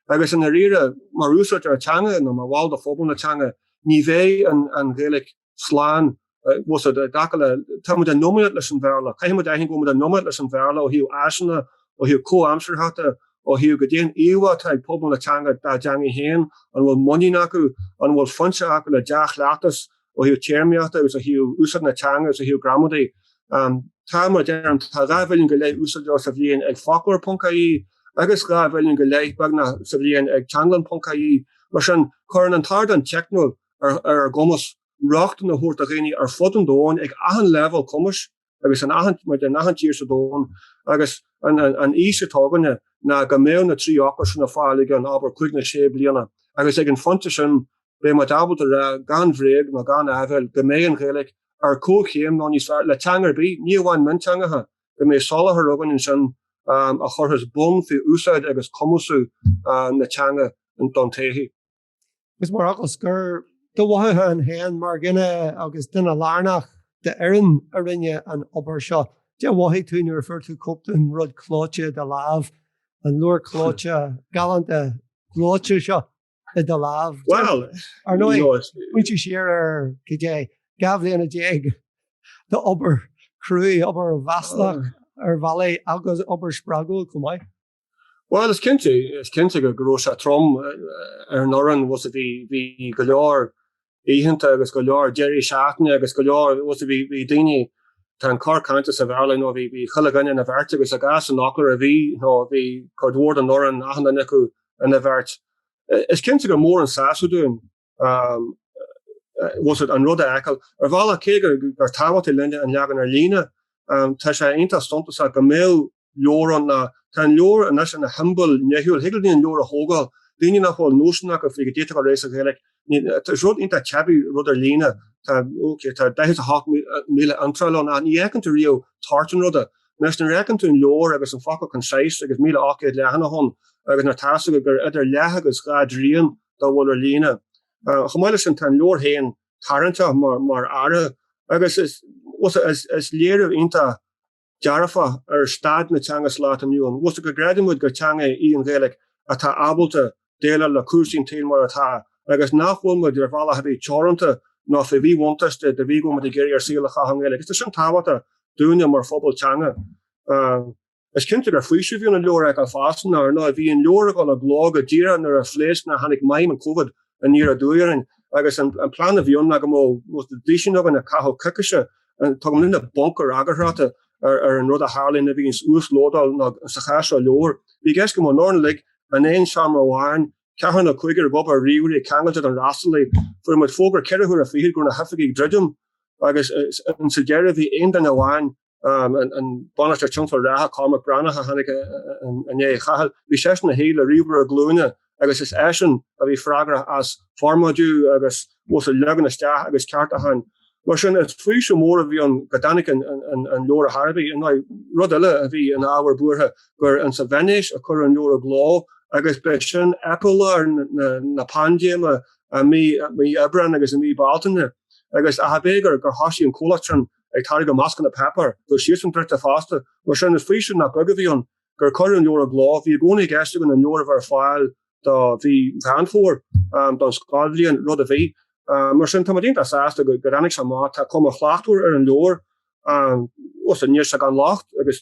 Agus i ndáiríre, mar úsáideoir teanga nó mar bhall de phobal na teanga, ní bheidh an Ghaeilge slán i dtaca le, tá muid in iomaíocht leis an Bhéarla, caithfidh muid a aithint go bhfuil muid in iomaíocht leis an Bhéarla ó thaobh áiseanna, ó thaobh comhaimsearthachta, ó thaobh goidé an íomhá atá ag pobal na teanga dá dteanga féin, an bhfuil muinín acu, an bhfuil foinse acu le dea-chleachtas ó thaobh téarmaíochta agus ó thaobh úsáid na teanga agus ó thaobh gramadaí. Tá, mar a deirim, tá 2 mhilliún go leith úsáideoir sa bhliain ag foclóir.ie agus 2 mhilliún go leith, beagnach, sa bhliain ag teanglann.ie. Mar sin, cuireann an t-ardán teicniúil ar ár gcumas rochtain a thabhairt do dhaoine ar fud an domhain ag achan leibhéal cumais agus in achan, in achan tír sa domhan agus an fhís atá againne ná go mbeadh na 3 fhoclóir sin ar fáil i gceann, abair, cúig nó sé bliana agus ag an phointe sin beidh muid ábalta a rá gan bhréag nó gan áibhéil go mbeidh an Ghaeilge ar comhchéim nó níos fearr le teanga ar bith, ní amháin mionteangacha, go mbeidh soláthar againn ansin a chuirfeas bonn faoi úsáid agus cumasú na teanga don todhchaí. Agus mar fhocal scoir, do mhothúcháin féin mar dhuine agus duine lárnach d'fhoireann a rinne an obair seo, cad é a mhothaigh tú nuair a fuair tú cóip den rud clóite i do lámh, an leabhar clóite galánta gleoite seo i do lámh? Bhuel, ar ndóigh, smaointiú siar ar, cad é, 12 bhliana d'obair chruaidh, obair mhaslach ar bhealaí agus obair spreagúil chomh maith. Bhuel, is cinnte, is cinnte go raibh sé trom ar an fhoireann, bhfuil 's bhí, bhí go leor oícheanta agus go leor deirí seachtaine agus go leor, bhfuil 's bhí, bhí daoine, tá an cor cainte sa Bhéarla, you know, bhí, bhí chuile dhuine ina bheirt agus i gcás an fhoclóra bhí, you know, bhí cuid mhór den fhoireann, achan duine acu ina bheirt. Is cinnte gur mór an sásamh dúinn, bhfuil 's an rud a fheiceáil. Ar bhealach, cé gur, gur tábhachtaí linne an leagan ar líne, tá sé iontach suntasach go mbeadh leabhar ann ná tá an leabhar anois ina shiombail nithiúil. Thig le daoine an leabhar a thógáil, daoine nach bhfuil nóisean acu faoi goidé atá ag dul ar aghaidh sa Ghaeilge. Is rud iontach teibí rud ar líne. Tá, ok, tá 48,000 iontráil ann ach ní fheiceann tú riamh toirt an ruda. Anois nuair a fheiceann tú an leabhar agus an focal concise agus 1,800 leathanach ann agus nuair atá a fhios agat gur idir leath agus dhá dtrian dá bhfuil ar líne. Chomh maith leis sin tá an leabhar féin tarraingteach mar earra agus is léiriú iontach dearfach ar staid na teanga sa lá atá inniu ann. Bhfuil 's go gcreideann muid gur teanga í an Ghaeilge atá ábalta déileáil le cúrsaí an tsaoil mar atá agus nach bhfuil muid ar bhealach ar bith teoranta nó faoi mhíbhuntáiste de bhrí go bhfuil muid ag iarraidh ár saol a chaitheamh i nGaeilge. Agus tá sin tábhachtach dúinne mar phobal teanga. Is cinnte gur faoiseamh a bhí ann an leabhar a fheiceáil fosta, ar ndóigh. Bhí an leabhar ag dul i gcló go díreach nuair a phléasc nó tháinig maidhm an Covid aniar aduaidh orainn agus an plean a bhí ann ná go mbeadh duaisín againn ag caitheamh coicíse, tugann muidne buncar eagarthóireachta ar an rud a tharlaíonn nuair a bhíonns uaslódáil nó sa chás seo leabhar. Bhí i gceist go mbeadh an fhoireann uilig in aon seomra amháin, ceathrar nó cúigear ag obair ar ríomhairí ceangailte don fhreastalaí. Fuair muid fógra ceithre huaire fichead go raibh na hoifigí ag druidim agus sa deireadh bhí aon duine amháin an bainisteoir tionscadail reatha, Cormac Breathnach, a tháinig i ndiaidh Chathail, bhí seisean ina shuí le ríomhaire glúine agus is eisean a bhí freagrach as formáidiú agus as leagan isteach agus ceartúcháin. Mar sin, is faoiseamh mór a bhí ann go dtáinig an leabhar ar chor ar bith. Ar ndóigh, rud eile a bhí ina ábhar buartha gur insa Veinéis a cuireadh an leabhar i gcló agus b'é sin eipealár na paindéime i mí Aibreáin agus i mí Bealtaine agus ach ab é gur thosaigh an comhlacht sin ag táirgeadh mascanna páipéir, go raibh siadsan druidte fosta. Mar sin, is faoiseamh nach beag a bhí ann gur cuireadh an leabhar i gcló. Bhí i gcónaí i gceist againn an leabhar a bheith ar fáil do mhí Mheán Fómhair don scoilbhliain, rud a bhí. Mar sin, tá muid iontach sásta go dtáinig sé amach. Tá cuma shlachtmhar ar an leabhar. Bhuel, níl sé gan locht agus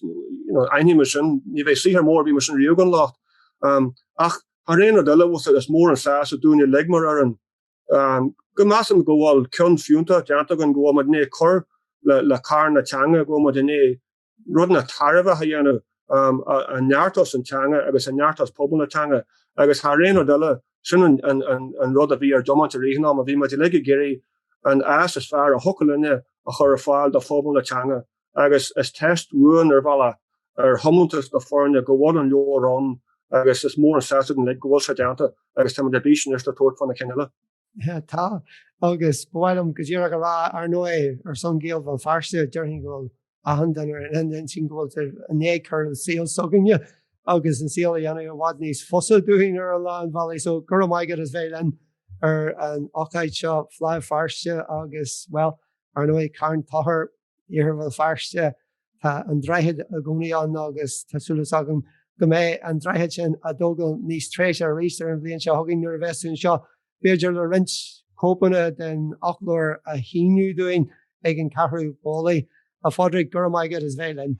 aithnímid sin, ní bheidh saothar mór ar bith mar sin riamh gan locht. Ach thar aon rud eile, bhuel, is mór an sásamh dúinn uilig mar fhoireann Go measaim go bhfuil cion fiúntach déanta againn, go bhfuil muid i ndiaidh cur le carn na teanga, go bhfuil muid i ndiaidh rudanna tairbheach a dhéanamh a neartós an teanga agus a neartós pobal na teanga agus thar aon rud eile, sin an rud a bhí ár dtiomáint i rith an ama, bhí muid uilig ag iarraidh an áis is fearr a thiocfadh linne a chur ar fáil do phobal na teanga agus is teist bhuan ar bhealach ar thiomantas na foirne go bhfuil an leabhar ann. Agus is mór an sásamh dúinn uilig go bhfuil sé déanta agus táimid ar bís anois le tabhairt fá na cinn eile. Tá, agus ba mhaith liom go díreach a rá, ar ndóigh, ar son Gaeil Bhéal Feirste, déarfainn go bhfuil achan duine ar aon intinn go bhfuil sibh i ndiaidh cur le saol s'againne agus an saol a dhéanamh i bhfad níos fusa dúinn ar a lán bealaí. So, go raibh maith agat as bheith linn ar an ócáid seo, Fleadh Feirste agus, bhuel, ar ndóigh, Carn Tochair, Iarthar Bhéal Feirste, tá an droichead i gcónaí ann agus tá súil agam go mbeidh an droichead sin á dtógáil níos treise arís ar an bhliain seo chugainn nuair a bheas tú anseo, b'fhéidir le roinnt cóipeanna den fhoclóir a shíniú dúinn ag an Cheathrú Bólaí. A Phádraig, go raibh maith agat as bheith linn.